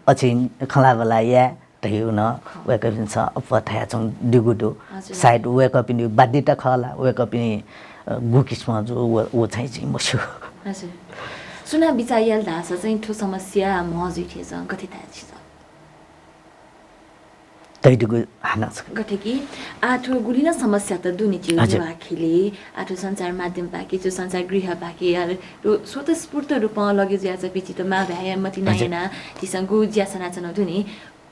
अछि खँल्हाबल्हा याये, धइगु नं वय्कःपिन्सं अप्वः धयाच्वंगु दु। हजुर। सायद वय्कःपिनिगु बाध्यता खः ला, वय्कःपिनि, अ, गु किसिमं जू, व, व चाहिँ जिं मस्यू। हजुर। सुनां बिचाः याल धाःसा चाहिँ थ्व समस्या म्हो जुइ थें च्वं, गथे धाये छिं? धइदिगु हानं छकः। गथे कि, आः थ्व गुलि नं समस्या त दु नि झीगु नेवाः ख्यलय्, आः थ्व सञ्चार माध्यमपाखें, थ्व सञ्चार गृहपाखें, आः थ्व स्वतस्फूर्त रूपं लगे जुयाच्वंपिं झीत मांभाय् मतिना यानाः झीसं गु ज्या सनाच्वनागु दु नि,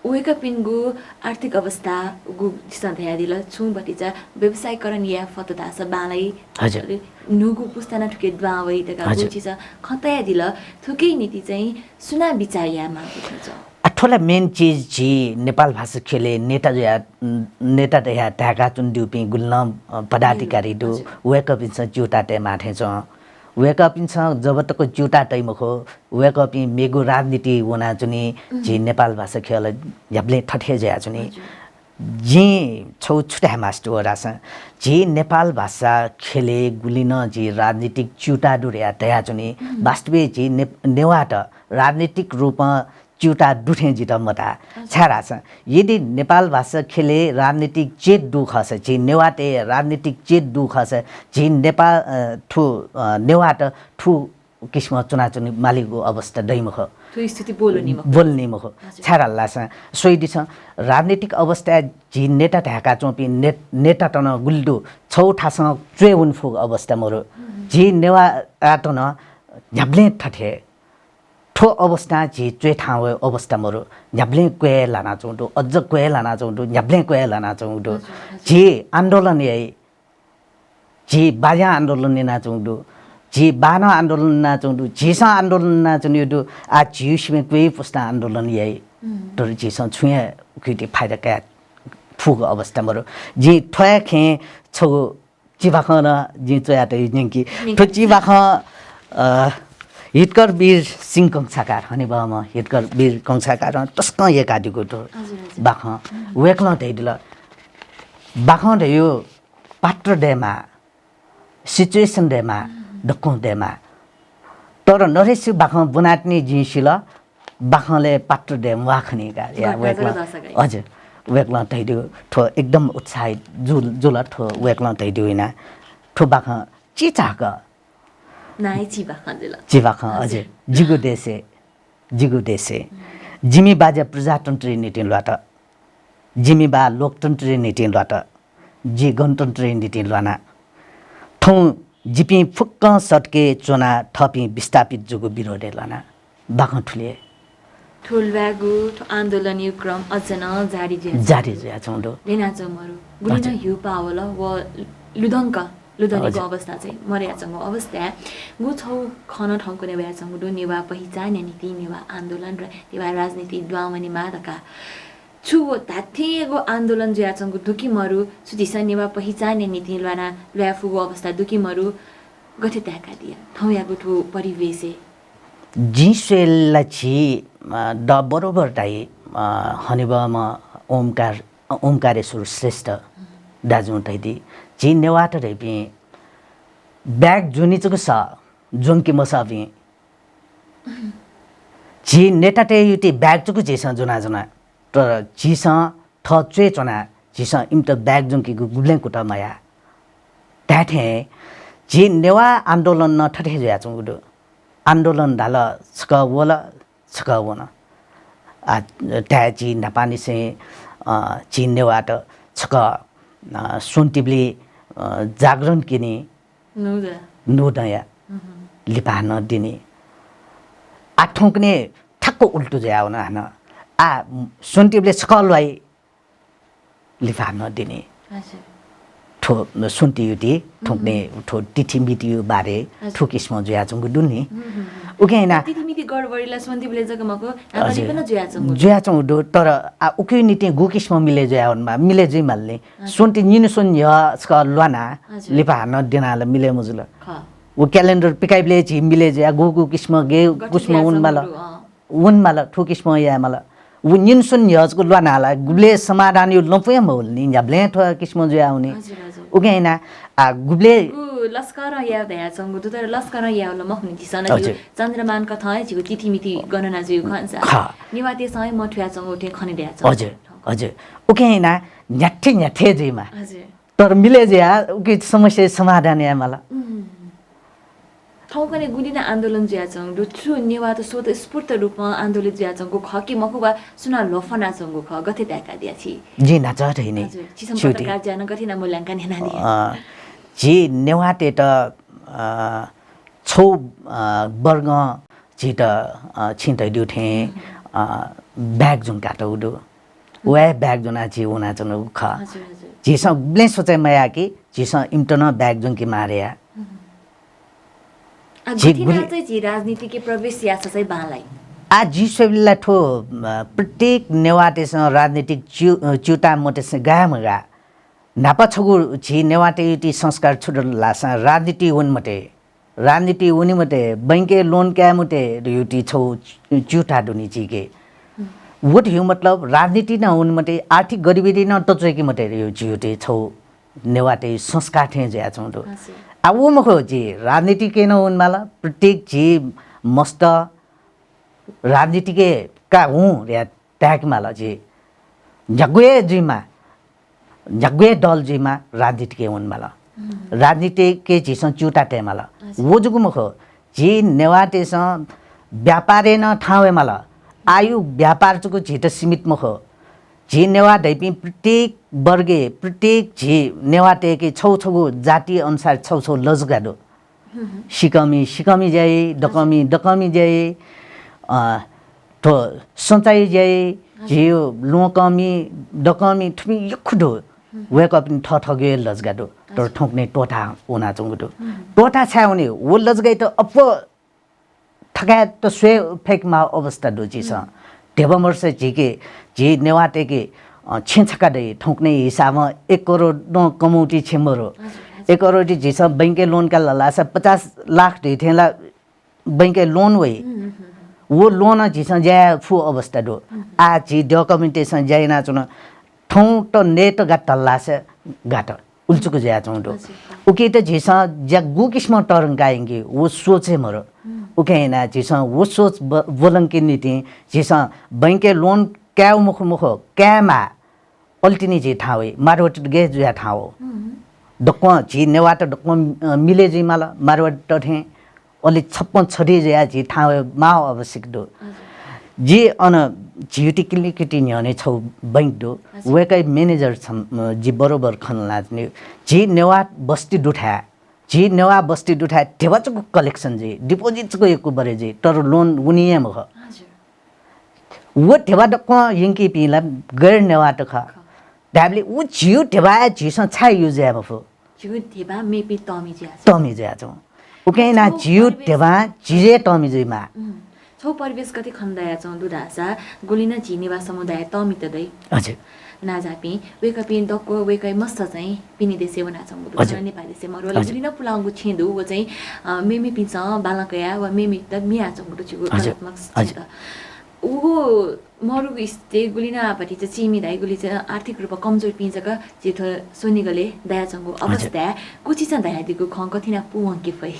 वय्कःपिनिगु आर्थिक अवस्था गु झीसं धयादिल, छुं भतिचा व्यवसायीकरण याये फत धाःसा बांलाइ, हजुर। अले न्हूगु पुस्ता नं थुके दुहां वइ धकाः गु झीसं खँ तयादिल, थुकिया निंतिं चाहिँ सुनां बिचाः यायेमाःगु थें च्वं? आ, थ्व ला main चिज झी नेपाल भाषा ख्यलय् नेता जुया, नेता धयाः धाय्काच्वनादीपिं गुलि नं, अ, पदाधिकारी दु, हजुर। वय्कःपिन्सं च्यूताः तयेमाः थें च्वं। वय्कःपिन्सं जब तक च्यूताः तइ मखु, वय्कःपिं मेगु राजनीतिइ वनाच्वनी, झी नेपाल भाषा ख्यलं न्ह्याबलें थथे जुयाच्वनी। हजुर। जिं छगू छु धायेमास्ति वः धाःसा, झी नेपाल भाषा ख्यलय् गुलि नं झी राजनीतिक च्यूताः दु धयाः धयाच्वनी। वास्तवय् झी ने-, नेवाःत राजनीतिक रूपं च्यूताः दु थें जितः मताः। छाय्धाःसा यदि नेपाल भाषा ख्यलय् राजनीतिक चेत दु खःसा, झी नेवाःतय् राजनीतिक चेत दु खःसा, झी नेपा-, अ, थ्व, अ, नेवाःत थ्व किसिमं च्वनाच्वने मालीगु अवस्था दइ मखु। थ्व स्थिति ब्वलनी मखु। ब्वलनी मखु। हजुर। छाय्धाःसा स्वयादिसँ, राजनीतिक अवस्थाय् झी नेता धाय्काच्वंपिं ने-, नेतात नं गुलि दु, छगू थासं च्वय् वने फुगु अवस्था मरु। झी नेवाःत नं न्ह्याबलें थथे थ्व अवस्थां झी च्वय् थाहां वये अवस्था मरु। न्ह्याबलें क्वय् लानाच्वंगु दु, अझ क्वय् लानाच्वंगु दु, न्ह्याबलें क्वय् लानाच्वंगु दु। हजुर, हजुर। झी आन्दोलन याइ, झी बाज्यां आन्दोलन यानाच्वंगु दु, झी बानं आन्दोलन यानाच्वंगु दु, झीसं आन्दोलन यानाच्वनागु दु। आः झीगु सिबें क्वय् पुस्तां आन्दोलन याइ। तर झीसं छुं हे उकियात फाइदा काये फुगु अवस्था मरु। जिं थ्व हे खँय् छगू चिबाखं नं जिं च्वयातयागु न्यंकि। थ्व चिबाखं, अ, हितकर वीर सिंह कंसाकार, हनेबहःम्ह हितकर वीर कंसाकारं तसकं यय्कादीगु दु। हजुर, हजुर। बाखं। वय्कलं धयादिल, बाखं धयागु पात्र दयेमाः, situation दयेमाः, दक्वं दयेमाः। तर नरेशया बाखं ब्वनातिनि जिं सिल, बाखंलय् पात्र दये म्वाः खनी का। या, घटना वय्कलं, जक दःसा का। हजुर, वय्कलं धयादीगु थ्व एकदम उत्साहित जुल, जुल थ्व वय्कलं धयादीगु यानाः। थ्व बाखं चिचाःक। नाय् चिबाखं जुल। चिबाखं, हजुर। हजुर। जिगु देशय्, जिगु देशय्। जिमि बाज्या प्रजातन्त्रया निंतिं ल्वात। जिमि बा लोकतन्त्रया निंतिं ल्वात। जि गणतन्त्रया निंतिं ल्वाना। थौं जिपिं फुक्कं सत्के च्वनाः थःपिं विस्थापित जूगु विरोधय् ल्वाना। बाखं थुलि हे। थ्व ल्वायेगु, थ्व आन्दोलनया क्रम अझ नं जारी जुया जारी जुयाच्वंगु दु। ल्यनाच्वंगु मरु। गुलि नं हजुर। ह्यूपाः वल व लुधंक, लुधनेगु हजुर। अवस्था चाहिँ मदयाच्वंगु अवस्थाय् गु छगू खँ नं थौंकन्हय् वयाच्वंगु दु, नेवाः पहिचानया निंतिं नेवाः आन्दोलन र नेवाः राजनीति दुहां वनेमाः धकाः। छु व धात्थेंयागु आन्दोलन जुयाच्वंगु दु कि मरु? छु झीसं नेवाः पहिचानया निंतिं ल्वाना ल्वाये फुगु अवस्था दु कि मरु? गथे ताय्कादिया थौंयागु थ्व परिवेशय्? जिं स्वयेला झी, अ, द बरोबर धाइ, अ, हनेबहःम्ह ओमकार, अ, ओमकारेश्वर श्रेष्ठ दाजुं धयादी, झी नेवाःत धइपिं bag ज्वनी जक सः, ज्वंके मसःपिं। झी नेतातय्‌युति bag जक झीसं ज्वनाच्वना, तर झीसं थः च्वय् च्वना, झीसं इमित bag ज्वंकेगु गुबलें कुतः मयाः। धायेथें झी नेवाः आन्दोलन नं थथे जुयाच्वंगु दु। आन्दोलन धाल, छकः वल, छकः वन। आ, धाये झी न्हापांनिसें, अ, झी नेवाःत छकः, अ, स्वन्तिबलय्, अ, जागरण क्यनी। नुदँ। नुदँया। लिपा हानं दिनी। आ, थौंकन्हय् ठ्याक्क उल्टु जुयावन हानं। आ, स्वन्तिबलय् छकः ल्वाइ, लिपा हानं दिनी। हजुर। थ्व स्वन्तियुति, थौंकन्हय् थ्व तिथिमितिया बारे हजुर। थ्व किसिमं जुयाच्वंगु दु नि। उकिं याना तिथिमिति गडबडीला स्वन्तिबलय् जक मखु, न्हापालिपा नं जुयाच्वंगु दु। जुयाच्वंगु दु, तर आ, उकिया निंतिं गु किसिमं मिले जुयावनेमाः, मिले जुइमाल नि। हजुर। स्वन्ति निन्हु स्वन्ति न्ह्यः छकः ल्वाना, हजुर। लिपा हानं द्यनाः ला मिले मजुल। खः। व calendar पिकाइबलय् झी मिले जुया, गु गु किसिमं गय् गथे किसिमं वनेमाल। जुयाच्वंगु दु, अँ। वनेमाल, थ्व किसिमं यायेमाल। व निन्सुन न्ह्यःचुक ल्वानाः ला गुबलय् समाधान यो लँपुया मवल नि, न्ह्याबलें थ्व किसिमं जुयावनी। उकिं याना आ गुबलय् लस्करं याव धयाच्वंगु दु, तर लस्करं याव ला मखुनि, झीसं नं चन्द्रमान कथं हे झीगु तिथिमिति गणना जुइगु खःसा नेवाःतय्सं हे मथुयाच्वंगु थें खने दयाच्वंगु। हजुर, हजुर। उकिं याना न्ह्याथे न्ह्याथे जुइमा। तर मिले जुया उकी समस्या समाधान यायेमाल। थौंकन्हय् गुलि नं आन्दोलन जुयाच्वंगु दु, छु नेवाःत स्वतःस्फूर्त रूपं आन्दोलन जुयाच्वंगु खः कि मखु वा सुनां ल्ह्वफनाच्वंगु खः, गथे ताय्कादिया छि? जिं न्हाचः धइनि। छिसं पत्रकार जुयाः नं गथे याना मूल्यांकन यानादिया? अ, झी नेवाःतय्त अ, छौ अ, वर्गं झीत अ, छिं धयादीगु थें अ, ब्याक ज्वंकातःगु दु। व हे ब्याक ज्वनाः झी वनाच्वनागु खः। झीसं गुबलें सोचे मयाः कि झीसं इमित नं ब्याक ज्वंके मारे या। आ, झी गथे याना चाहिँ झी राजनीतिके प्रवेश याःसा चाहिँ बांलाइ? आ, जिं स्वयेबलय् ला थ्व, अ, प्रत्येक नेवाःतय्सं राजनीतिक च्यु-, अ, च्यूताः मतेसे गाय् मगाः। न्हापा छगू झी नेवाःतय्गु संस्कार छु दु धाःसा राजनीति वने मते। राजनीति वने मते, बैंकय् लोन काये मते धयागु छौ च्यूताः दु नि झीके। व धयागु मतलब राजनीति नं वने मते, आर्थिक गतिविधि नं तच्वय्के मते धयागु झीगु छौ नेवाःतय् संस्कार थें जुयाच्वंगु दु। आ, व मखु, झी राजनीतिके नं वनेमाल, प्रत्येक झी मस्त राजनीतिके का हुँ धयाः ताय्केमाल। झी न्ह्यागु हे जुइमा, न्ह्यागु हे दल जुइमा, राजनीतिके वनेमाल। राजनीतिके झीसं च्यूताः तयेमाल। व जूगु मखु, झी नेवाःतय्सं व्यापारय् नं थाहां वयेमाल। आः व्यापार जक झीत सीमित मखु। झी नेवाः धइपिं प्रत्येक वर्गय्, प्रत्येक झी नेवाःतय्के छौ छगू जाति अनुसार छौ छौ लजगा दु। सिकःमि सिकःमि ज्या याइ, दकःमि दकःमि ज्या याइ, अ, थ्व सञ्चाय् ज्या याइ, झीगु ल्वहंकःमि, दकःमि थुपिं यक्व दु। वय्कःपिनि थःथःगु हे लजगा दु। तर थौंकन्हय् त्वःताः वनाच्वंगु दु। त्वःताः छाय् वनी? व लजगायात अप्वः थकायेत स्वये फय्केमाःगु अवस्था दु झीसं। ध्यबा मदुसा झीके, झी नेवाःतय्के, अ, छेँ छका दइ, थौंकन्हय् हिसाबं एक करोड नं कमौति छेँ मरु। एक करोड झीसं बैंकय् लोन काल धाःसा पचास लाख धइथें ला बैंकय् लोन वइ। व लोनं झीसं ज्या याये फु अवस्था दु। आः झी दकःमितय्सं ज्या यानाच्वन, थौंत नयेत गात धाःसा गात। उलचुक जुयाच्वंगु दु। उकियात झीसं ज्या गु किसिमं तःधंका यंकी, व सोच हे मरु। उकिं यानाः झीसं व सोच ब-, ब्वलंकेगु निंतिं झीसं बैंकय् लोन कायेगु मखु मखु, कायेमाः। अले तिनि झी थाहां वइ, माधवत गय् जुयाः थाहां वउ। दक्वं झी नेवाःत दक्वं, अ, मिले जुइमाल, माधवत थें। अले छप्पँ छधी जुयाः झी थाहां वयेमाःगु आवश्यक दु। जि अन झीगु ति किलिकिति न्ह्यःने छौ बैंक दु। वय्कःया manager छम्ह, अ, जि बरोबर खनालाच्वनी। झी नेवाः बस्ती दुथाय्, झी नेवाः बस्ती दुथाय् ध्यबा जक collection जुइ, deposit जक यक्व बढे जुइ, तर लोन वनी हे मखु। व ध्यबा दक्वं यंकीपिं ला गैर नेवाःत खः। धायेबलय् व झीगु ध्यबा हे झीसं छाय् use याये मफु? झीगु ध्यबा मेपिं तःमि जुयाच्वं। तःमि जुयाच्वं। उकिं यानाः झीगु ध्यबा झी हे तःमि जुइमाः। छौ परिवेश गथे खने दयाच्वं दु धाःसा, गुलि नं झी नेवाः समुदाय तःमित दइ। हजुर। नांजाःपिं, वय्कःपिं दक्व वय्कःया मस्त चाहिँ पिने देशय् वनाच्वंगु दु। नेपाल देशय् मरु, अले गुलि नं पुलांगु छेँ दु, व चाहिँ, अ, मेमेपिन्सं बांलाक कयाः व मेमेत मियाच्वंगु दु झीगु कलात्मक छेँत। व मरुगु स्थिति गुलि नं भतिचा चिमि धाइ, गुलि चाहिँ आर्थिक रूपं कमजोरपिं जक झी थ्व स्वनिगलय् दयाच्वंगु अवस्थाय् गुचिचं धयादीगु खँ गथे यानाः पूवंके फइ?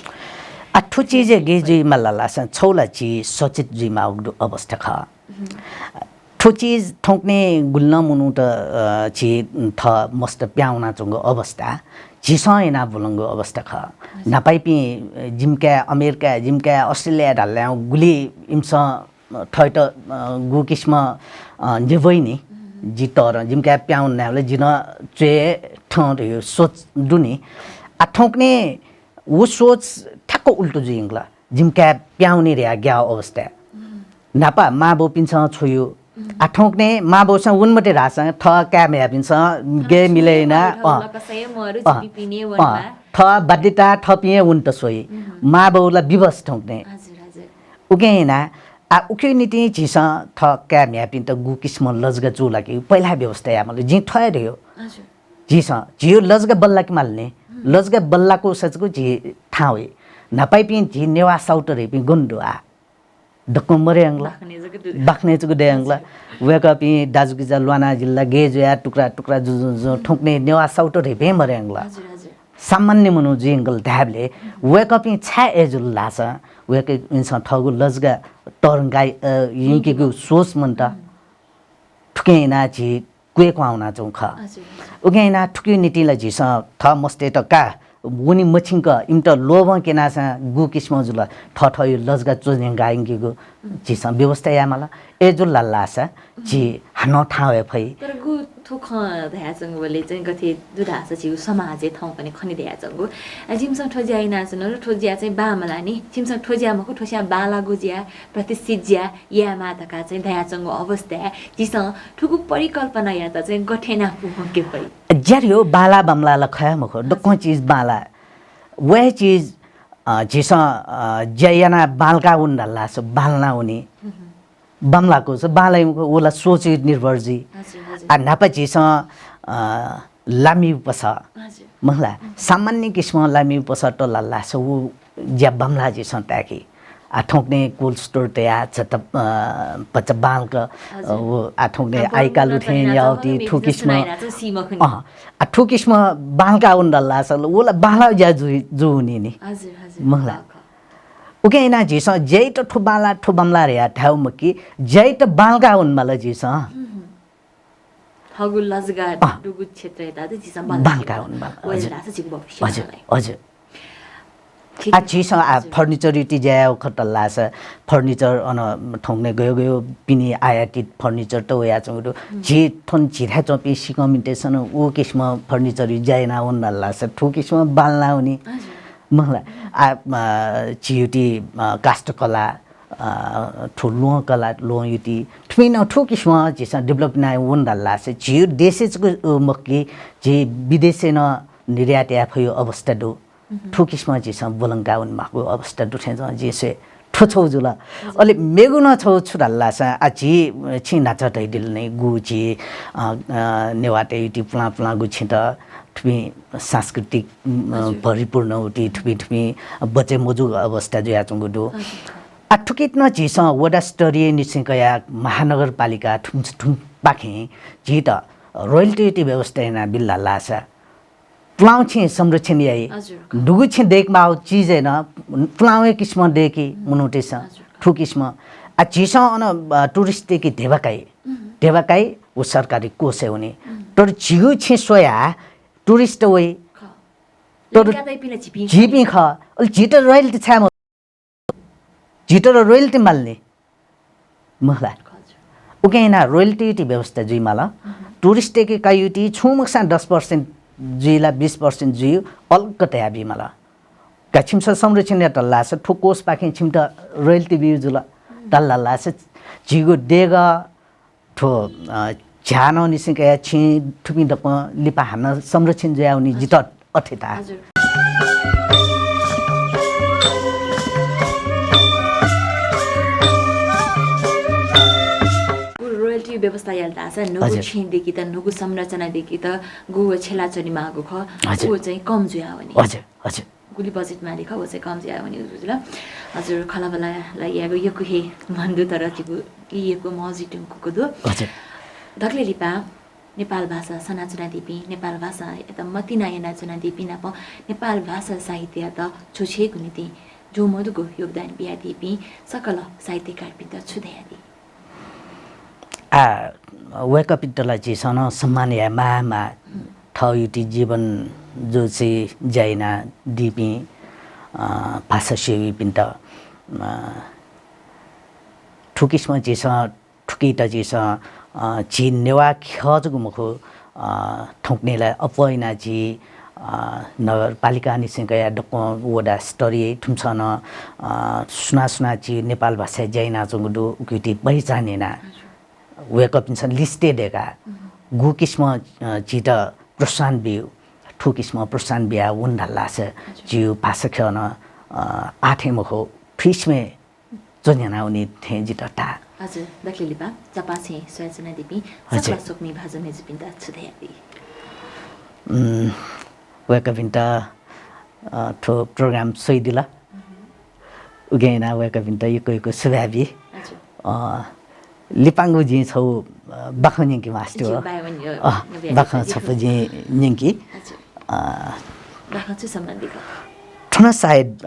आ, थ्व चिज गय् जुइमाल धाःसा छौ ला झी सचेत जुइमाःगु दु अवस्था खः। थ्व चिज थौंकन्हय् गुलि नं मनूत, अ, झी थः मस्त पिहां वनाच्वंगु अवस्था, झीसं यानाः ब्वलंगु अवस्था खः। न्हापायापिं, अ, जिमि काय् अमेरिका, जिमि काय् अस्ट्रेलिया धाल ला गुलि इमिसं थःत, अ, गु किसिमं, अ, न्ह्यब्वइनि। जि तःधं जिमि काय् पिहां वनाबलय् जि नं च्वय् थौं धइगु सोच दुनि। आ, थौंकन्हय् व सोच ठ्याक्क उल्टो जुइयंकल। जिमि काय् पिहां वनी धयाः ग्याःगु अवस्था। न्हापा मांबौपिन्सं छ्वय्। आ, थौंकन्हय् मांबौसं वने मते धाःसा थः काय् म्ह्याय्पिन्सं गय् मिले यानाः, अँ, अँ, थः बाध्यता थःपिं हे वनेत स्वइ। मांबौ ला विवश थौंकन्हय्। उकिं यानाः, आ, उकिया निंतिं झीसं थः काय् म्ह्याय्पिन्त गु किसिमं लजगा जू ला कि पहिला व्यवस्था यायेमाल। जिं थ्व हे धयागु। झीसं झीगु लजगा बल्लाकेमाल नि। लजगा बल्लाकूसा जक झी थाहां वइ। न्हापायापिं झी नेवाः साहुत धइपिं गन दु आ? दक्वं मदयंगल। बाखनय् जक दु। बाखनय् जक दयंगल। हजुर। वय्कःपिं दाजुकिजा ल्वानादिल ला, गय् जुयाः टुक्रा टुक्रा जुजुं जुजुं हजुर। थुकथं नेवाः साहुत धइपिं मदयंगल। हजुर, हजुर। सामान्य मनू जुइगल धायेबलय् वय्कःपिं छाय् अय् जुल धाःसा वय्कःपिन्सं थःगु लजगाः तःधंका, अ, यंकेगु सोच मन्त। हम्म। थुकिं यानाः झी क्वय् क्वहां वनाच्वंगु खः। हजुर, हजुर। उकिं यानाः थुकिया निंतिं ला झीसं थः मस्तय्त का वने मछिंक इमित लोभं क्यनाः सां गु किसिमं जुल, थःथःगु लजगाः च्वन्यंका यंकेगु झीसं व्यवस्था यायेमाल। अय् जुल धाःसा झी हानं थाहां वये फइ। तर गु थ्व खँ धयाच्वंगुबलय् चाहिँ गथे दु धाःसा झीगु समाजय् थौंकन्हय् खने धयाच्वंगु, अ, जिमिसं थ्व ज्या यानाच्वन, थ्व ज्या चाहिँ बांमलाः नि, जिमिसं थ्व ज्या मखु, थ्व स्वयां बांलाःगु ज्या, प्रतिष्ठित ज्या यायेमाः धकाः चाहिँ धयाच्वंगु अवस्थाय् झीसं थुगु परिकल्पनायात चाहिँ गथे यानाः पूवंके फइ? ज्या धइगु बांलाः बांमलाः ला खः हे मखु, दक्वं चिज बांलाः। व हे चिज, अ, झीसं, अ, ज्या यानाः बांलाका वन धाःसा बांलाना वनी। हम्म। बांमलाकूसा बांलाइ मखु, व ला सोचय् निर्भर जुइ। हजुर, हजुर। आ, न्हापा झीसं, अ, लामिउपसः। हजुर। मखु ला, सामान्य किसिमं लामिउपसः तल धाःसा व ज्या बांमलाः झीसं ताय्‌की। आ, थौंकन्हय् cold store तयाः झत, अ, भचा बांलाक, अ, हजुर। व आ, थौंकन्हय् आ, आइकालु थें याःगु ति थुकिसिमं, अ, आ, थुकिसिमं बांलाका वन धाःसा व ला बांलाःगु ज्या जु, जूवनी नि। हजुर, हजुर। मखु ला। खः, खः। उकिं यानाः झीसं ज्याइत थ्व बांलाः, थ्व बांमलाः धयाः धायेगु मखु कि ज्याइत बांलाका वनेमाल झीसं। हम्म। थःगु लजगाः अँ। दुगु क्षेत्रयात त झीसं बांलाका वनेमाल। वय् धाःसा झीगु भविष्य हजुर, मलाइ। हजुर। आ, झीसं आ, हजुर। Furniture-यात ज्या यायेगु खँ तल धाःसा furniture अन थौंकन्हय् गयो गयो पिने आयातित furniture त वयाच्वंगु दु। हम्म। झी थन झीथाय् च्वंपिं सिकःमितय्सं नं व किसिमं furniture-या ज्या याना वन धाःसा थुकिसिमं बांलाना वनी। हजुर। मखु ला, आ, अ, झीगु ति, अ, काष्ठकला, अ, थ्व ल्वहंकला, ल्वहंया ति, थुपिं नं थुकिसिमं झीसं develop याना वन धाःसा झीगु देशय् जक, अ, मखु कि झी विदेशय् नं निर्यात याये फइगु अवस्था दु। हम्म। थुकिसिमं झीसं ब्वलंका वनेमाःगु अवस्था दु थें च्वं जिं स्वये। थ्व छगू जुल। हजुर। अले मेगु नं छगू छु धाःसा, आ, झी, अ, छिं न्हाचः धयादिल नि, गु झी, अ, अ, नेवाःतय् ति पुलां पुलांगु छिंत थुपिं सांस्कृतिक, उम्, अ, हजुर। भरिपूर्ण उति थुपिं थुपिं बचे मजूगु अवस्था जुयाच्वंगु दु। हजुर। आ, थुकित नं झीसं वडा स्तरीय निसें कयाः महानगरपालिका थुम, थुमपाखें झीत royalty ति व्यवस्था यानाबिल धाःसा पुलांगु छिं संरक्षण याइ। हजुर। दुगु छिं दय्केमाःगु चिजय् नं पुलांगु हे किसिमं दय्की मनूतय्सं। हजुर। थुकिसिमं। आ, झीसं अन, अ, tourist-तय्के धेबा काइ। हम्म। धेबा काइ, व सरकारी कोषय् वनी। हम्म। तर झीगु छिं स्वयाः tourist वइ। खः। तर लय्का तइपिं ला झीपिं खः। झीपिं खः। अले झीत royalty छाय् म-, झीत ला royalty माल नि। मखु ला। हजुर। उकिं यानाः royalty ति व्यवस्था जुइमाल। हम्म। Tourist-तय्के काइगु ति छुं मखुसां दस percent जुइ ला बिस percent जुइ, अलग तयाबीमाल। का छिमिसं संरक्षण यात धाःसा थ्व कोषपाखें छिमित royalty ब्यू जुल। हम्म। धाल धाःसा झीगु देगः थ्व, अ, झ्याः नं निसें कयाः छिं थुपिं दक्वं लिपा हानं संरक्षण जुयावनी। हजुर। जितः अथे ताः। हजुर। गु royalty व्यवस्था याल धाःसा न्हूगु हजुर। छिं दय्केत, न्हूगु संरचना दय्केत, गु व छ्यला च्वनेमाःगु खः, हजुर। उ चाहिँ कम जुयावनी। हजुर, हजुर। गुलि budget माःगु खः, व चाहिँ कम जुयावनी जुल। हजुर, खँल्हाबल्हा यायेगु यक्व हे मन दु, तर झीगु ई यक्व मजितुंकूगु दु। हजुर। दकले लिपा नेपाल भाषा सनाच्वनादीपिं, नेपाल भाषायात मतिना यानाच्वनादीपिं नाप नेपाल भाषा साहित्ययात छ्वछ्वयेगु निंतिं ज्वंमदुगु योगदान बियादीपिं सकल साहित्यकारपिन्त छु धयादी? आ, वय्कःपिन्त ला झीसं नं सम्मान याये माः माः। थःगु ति जीवन जोचिं ज्या यानादीपिं, अ, भाषासेवीपिन्त, अ, थुकिसिमं झीसं थुकित झीसं, अ, झी नेवाः ख्यः जक मखु, अ, थौंकन्हय् ला अप्वः यानाः झी, अ, नगरपालिका निसें कयाः दक्वं वडा स्तरीय थुमिसं नं, अ, सुनां सुनां झी नेपाल भाषाय् ज्या यानाच्वंगु दु, उकिति पहिचान यानाः वय्कःपिन्सं list दय्काः गु किसिमं, अ, झीत प्रोत्साहन ब्यू, थुकिसिमं प्रोत्साहन बियाः वन धाल धाःसा झीगु भाषा ख्यः नं, अ, आः थें मखु, थुइसिमय् च्वन्ह्यानावनी थें जितः ताः। हजुर, दकले लिपा चपाःछेँय् स्वयाच्वनादीपिं हजुर। सकल स्वकुमि भाजु मय्जुपिन्त छु धयादी? उम्, वय्कःपिन्त, अ, थ्व program स्वयादिल। उकिं यानाः वय्कःपिन्त यक्व यक्व सुभाय् बी। अ, लिपांगु जिं छगू, अ, बाखं न्यंके मास्ति हो। बाखं छपु जिं न्यंकी। अ, बाखं छु सम्बन्धी खः? थन सायद, अ,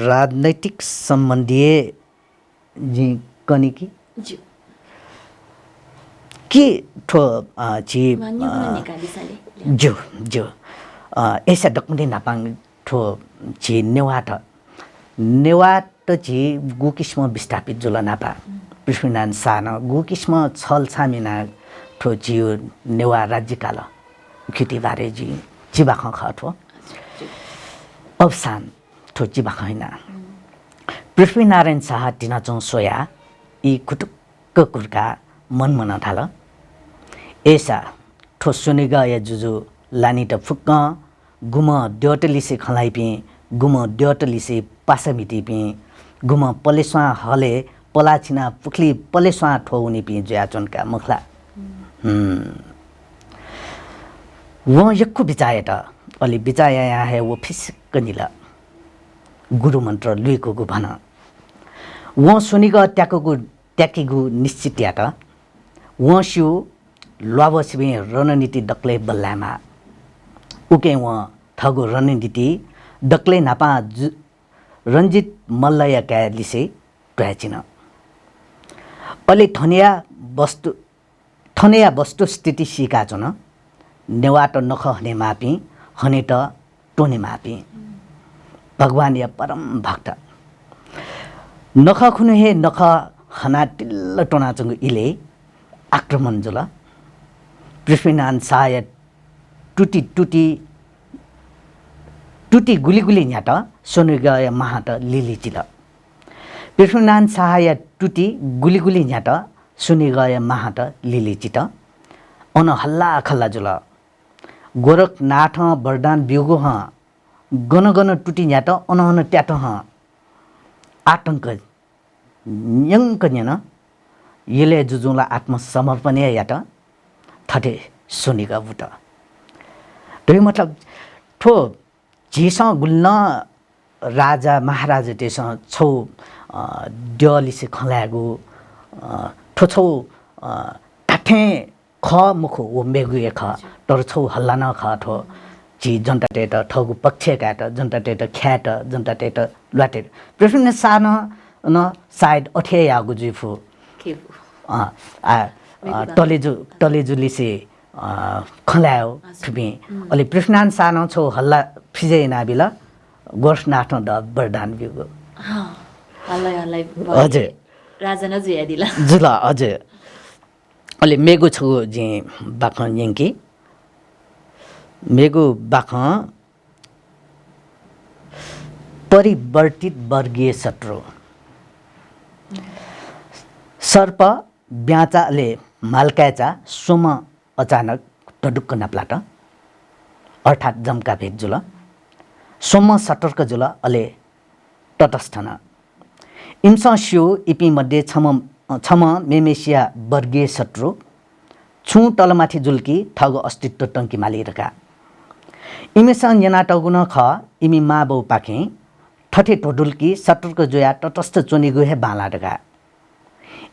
राजनैतिक सम्बन्धी हे जिं कनी कि? ज्यू। कि थ्व, अ, झी, ज्यू, ज्यू। अ, अय्सा दक्वं न्हापां थ्व झी नेवाःत, नेवाःत झी गु किसिमं विस्थापित जुल न्हापा। पृथ्वीनारायण शाहं गु किसिमं छलछाम यानाः थ्व झीगु नेवाः राज्य काल। उकिया बारे जिं चिबाखं खः थ्व। अवसान थ्व चिबाखं याना। पृथ्वीनारायण शाह तिनाच्वं स्वयाः ई कुतुक्क कुर्काः मनमनं धाल, अय्सा थ्व स्वनिगःया जुजु लानित फुक्कं गुम्ह द्यःतलिसे खँ ल्हाइपिं, गुम्ह द्यःतलिसे पासा म्हितीपिं, गुम्ह पलेस्वां हलय् पलाः छिनाः पुखुली पलेस्वां थ्वः वनीपिं जुयाच्वन का मखु ला? हम्म। वं यक्व बिचाः यात। अले बिचाः यायां हे व फिसिक्क निल। गुरुमन्त्र लुइकूगु भन। वं स्वनिगः त्याकूगु, त्याकीगु निश्चित यात। वं स्यू, ल्वाभसिबें रणनीति दकलय् बल्लायेमाः। उकिं वं थःगु रणनीति दकलय् न्हापां जु-, रञ्जित मल्लया काय् लिसे त्वायेचिन। अले थनया वस्तु थनया वस्तुस्थिति सीकाच्वन। नेवाःत नखः हनेमाःपिं, हनेत त्वनेमाःपिं। भगवानया परम भक्त। नखः खुन्हु हे नखः हनाः टिल्ल त्वनाच्वंगु इलय् आक्रमण जुल। पृथ्वीनारायण शाहया तुति, तुति, तुति गुलि गुलि न्ह्यात स्वनिगःया माहात लिलिचिल। पृथ्वीनारायण शाहया तुति गुलि गुलि न्ह्यात स्वनिगःया माहात लिलिचित। अन हल्लाखल्ला जुल। गोरखनाथं वरदान ब्यूगु हं गन गन तुति न्ह्यात, अन अन त्यात हं। आतंक न्यंक न्यन। यलया जुजुं ला आत्मसमर्पण हे यात। थथे स्वनिगः वुत। धइगु मतलब, थ्व झीसं गुलिं नं राजा महाराजातय्सं छगू, अ, द्यःलिसे खँ ल्हायेगु, अ, थ्व छगू, अ, धात्थें खः मखु, व मेगु हे खः, तर छगू हल्ला नं खः थ्व। झी जनतातय्त थःगु पक्षय् कायेत, जनतातय्त ख्यायेत, जनतातय्त ल्वातेत। पृथ्वीनारायण शाहं नं सायद अथे हे याःगु जुइफु। अ, आ, अ, तलेजु, तलेजुलिसे, अ, खँ ल्हायेगु थुपिं। अले पृथ्वीनारायण शाहं छगू हल्ला फिजय् यानाबिल, गोरखनाथं द वरदान ब्यूगु। हल्ला, हल्ला, हजुर। राजा नं जुयादिल। जुल, हजुर। अले मेगु छगू जिं बाखं न्यंकी। मेगु बाखं परिवर्तित वर्गीय शत्रु। सर्प, ब्याँचा अले म्हालकाय्चा स्वम्ह अचानक धडुक्क नापलात, अर्थात् जम्काभेद जुल। स्वम्ह सतर्क जुल, अले तटस्थ नं। इमिसं स्यू, इपिं मध्ये छम्ह, छम्ह मेम्हेसिया वर्गीय शत्रु छुं तलमाथि जुल कि थःगु अस्तित्व तंके माली धकाः। इमिसं न्यनातःगु नं खः, इमि मांबौपाखें थथे त्वधुल कि सतर्क जुयाः तटस्थ च्वनेगु हे बांलाः धकाः।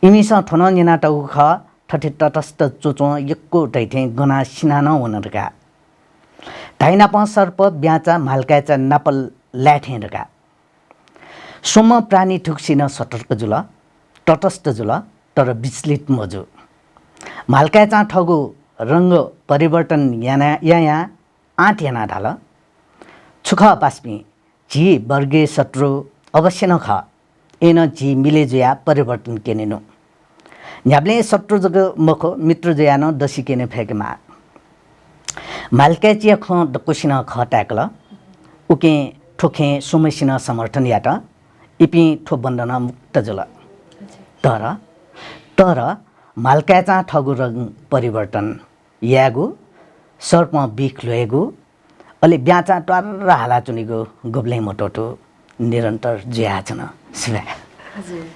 इमिसं थ्व नं न्यनातःगु खः, थथे तटस्थ च्वच्वं यक्व धइथें गनाः सिना नं वन धकाः। धाइनापं सर्प, ब्याँचा, म्हालकाय्चा नाप लाये थें धकाः। स्वम्ह प्राणी थुगुसी नं सतर्क जुल, तटस्थ जुल, तर विचलित मजू। म्हालकाय्चां थःगु रंग परिवर्तन याना, यायां आँट यानाः धाल, छु खः पासापिं, झी वर्गीय शत्रु अवश्य नं खः, अय्नं झी मिले जुयाः परिवर्तन क्यनेनु। न्ह्याबलें शत्रु जक मखु, मित्र जुयाः नं दसि क्यने फय्केमाः। म्हालकाय्चाया खँ दक्वसिनं खः ताय्कल। उकिं थ्व खँय् स्वम्हसिनं समर्थन यात। इपिं थ्व बन्धनं मुक्त जुल। तर, तर म्हालकाय्चां थःगु रंग परिवर्तन यायेगु, सर्पं बिख ल्ह्वयेगु, अले ब्याँचां त्वार्र हालाच्वनेगु गुबलें मत्वःतू निरन्तर जुयाच्वन। सुभाय्। हजुर,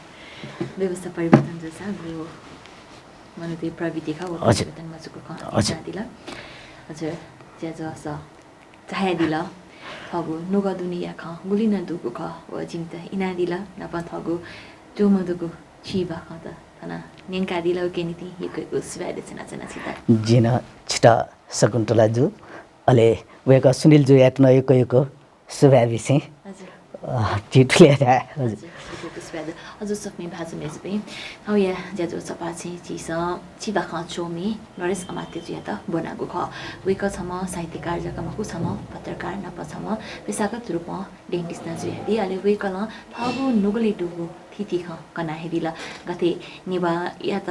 व्यवस्था परिवर्तन जूसां गु मनूतय् प्रवृत्ति खः, व हजुर। परिवर्तन मजूगु खँ हजुर। न्यनादिल। हजुर, ज्याझ्वः सः झायादिल। थःगु नुगः दुनेया खँ गुलि नं दुगु खः व जिमित इनादिल, नापं थःगु च्वमदुगु चिबाखंत थन न्यंकादिल। उकिया निंतिं यक्व यक्व सुभाय् देछाना च्वना छित। जिं नं छित शकुन्तला जु, अले वय्कः सुनिल जुयात नं यक्व यक्व सुभाय् बिसें, हजुर। अ, झी थुलि हे धाये, हजुर। हजुर, यक्व यक्व सुभाय् दु। हजुर, स्वकुमि भाजु मय्जुपिं, थौंया ज्याझ्वः चपाःछेँय् झीसं चिबाखं च्वमि नरेश अमात्य जुयात ब्वनागु खः। वय्कः छम्ह साहित्यकार जक मखु, छम्ह पत्रकार नापं छम्ह पेशागत रूपं dentist नं जुयादी। अले वय्कलं थःगु नुगलय् दुगु थीथी खँ कना हे बिल। गथे नेवाःयात,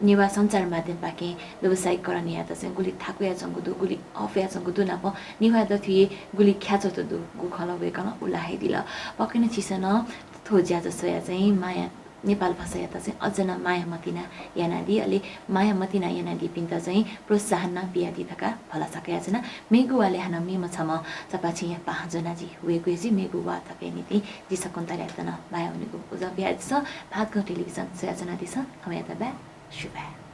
नेवाः सञ्चार माध्यमपाखें व्यावसायिकरण यायेत चाहिँ गुलि थाकुयाच्वंगु दु, गुलि अःपुयाच्वंगु दु, नापं नेवाः दथुइ गुलि ख्याच्वत दुगु खँ ला वय्कलं उल्हा हे बिल। पक्कै नं झीसं नं थ्व ज्याझ्वः स्वयाः चाहिँ माया, नेपाल भाषायात चाहिँ अझ नं माया मतिना यानादी, अले माया मतिना यानादीपिन्त चाहिँ प्रोत्साहन नं बियादी धकाः भलसा कयाच्वना। मेगु वालय् हानं मेम्ह छम्ह चपाःछेँया पाहां ज्वनाः जि वयेगु हे जुइ। मेगु वाः थपया निंतिं जि शकुन्तलायात नं बाया वनेगु उजं बियादिसँ। भातगं टेलिभिजन स्वयाच्वनादिसँ। थौंयात बाय्, सुभाय्।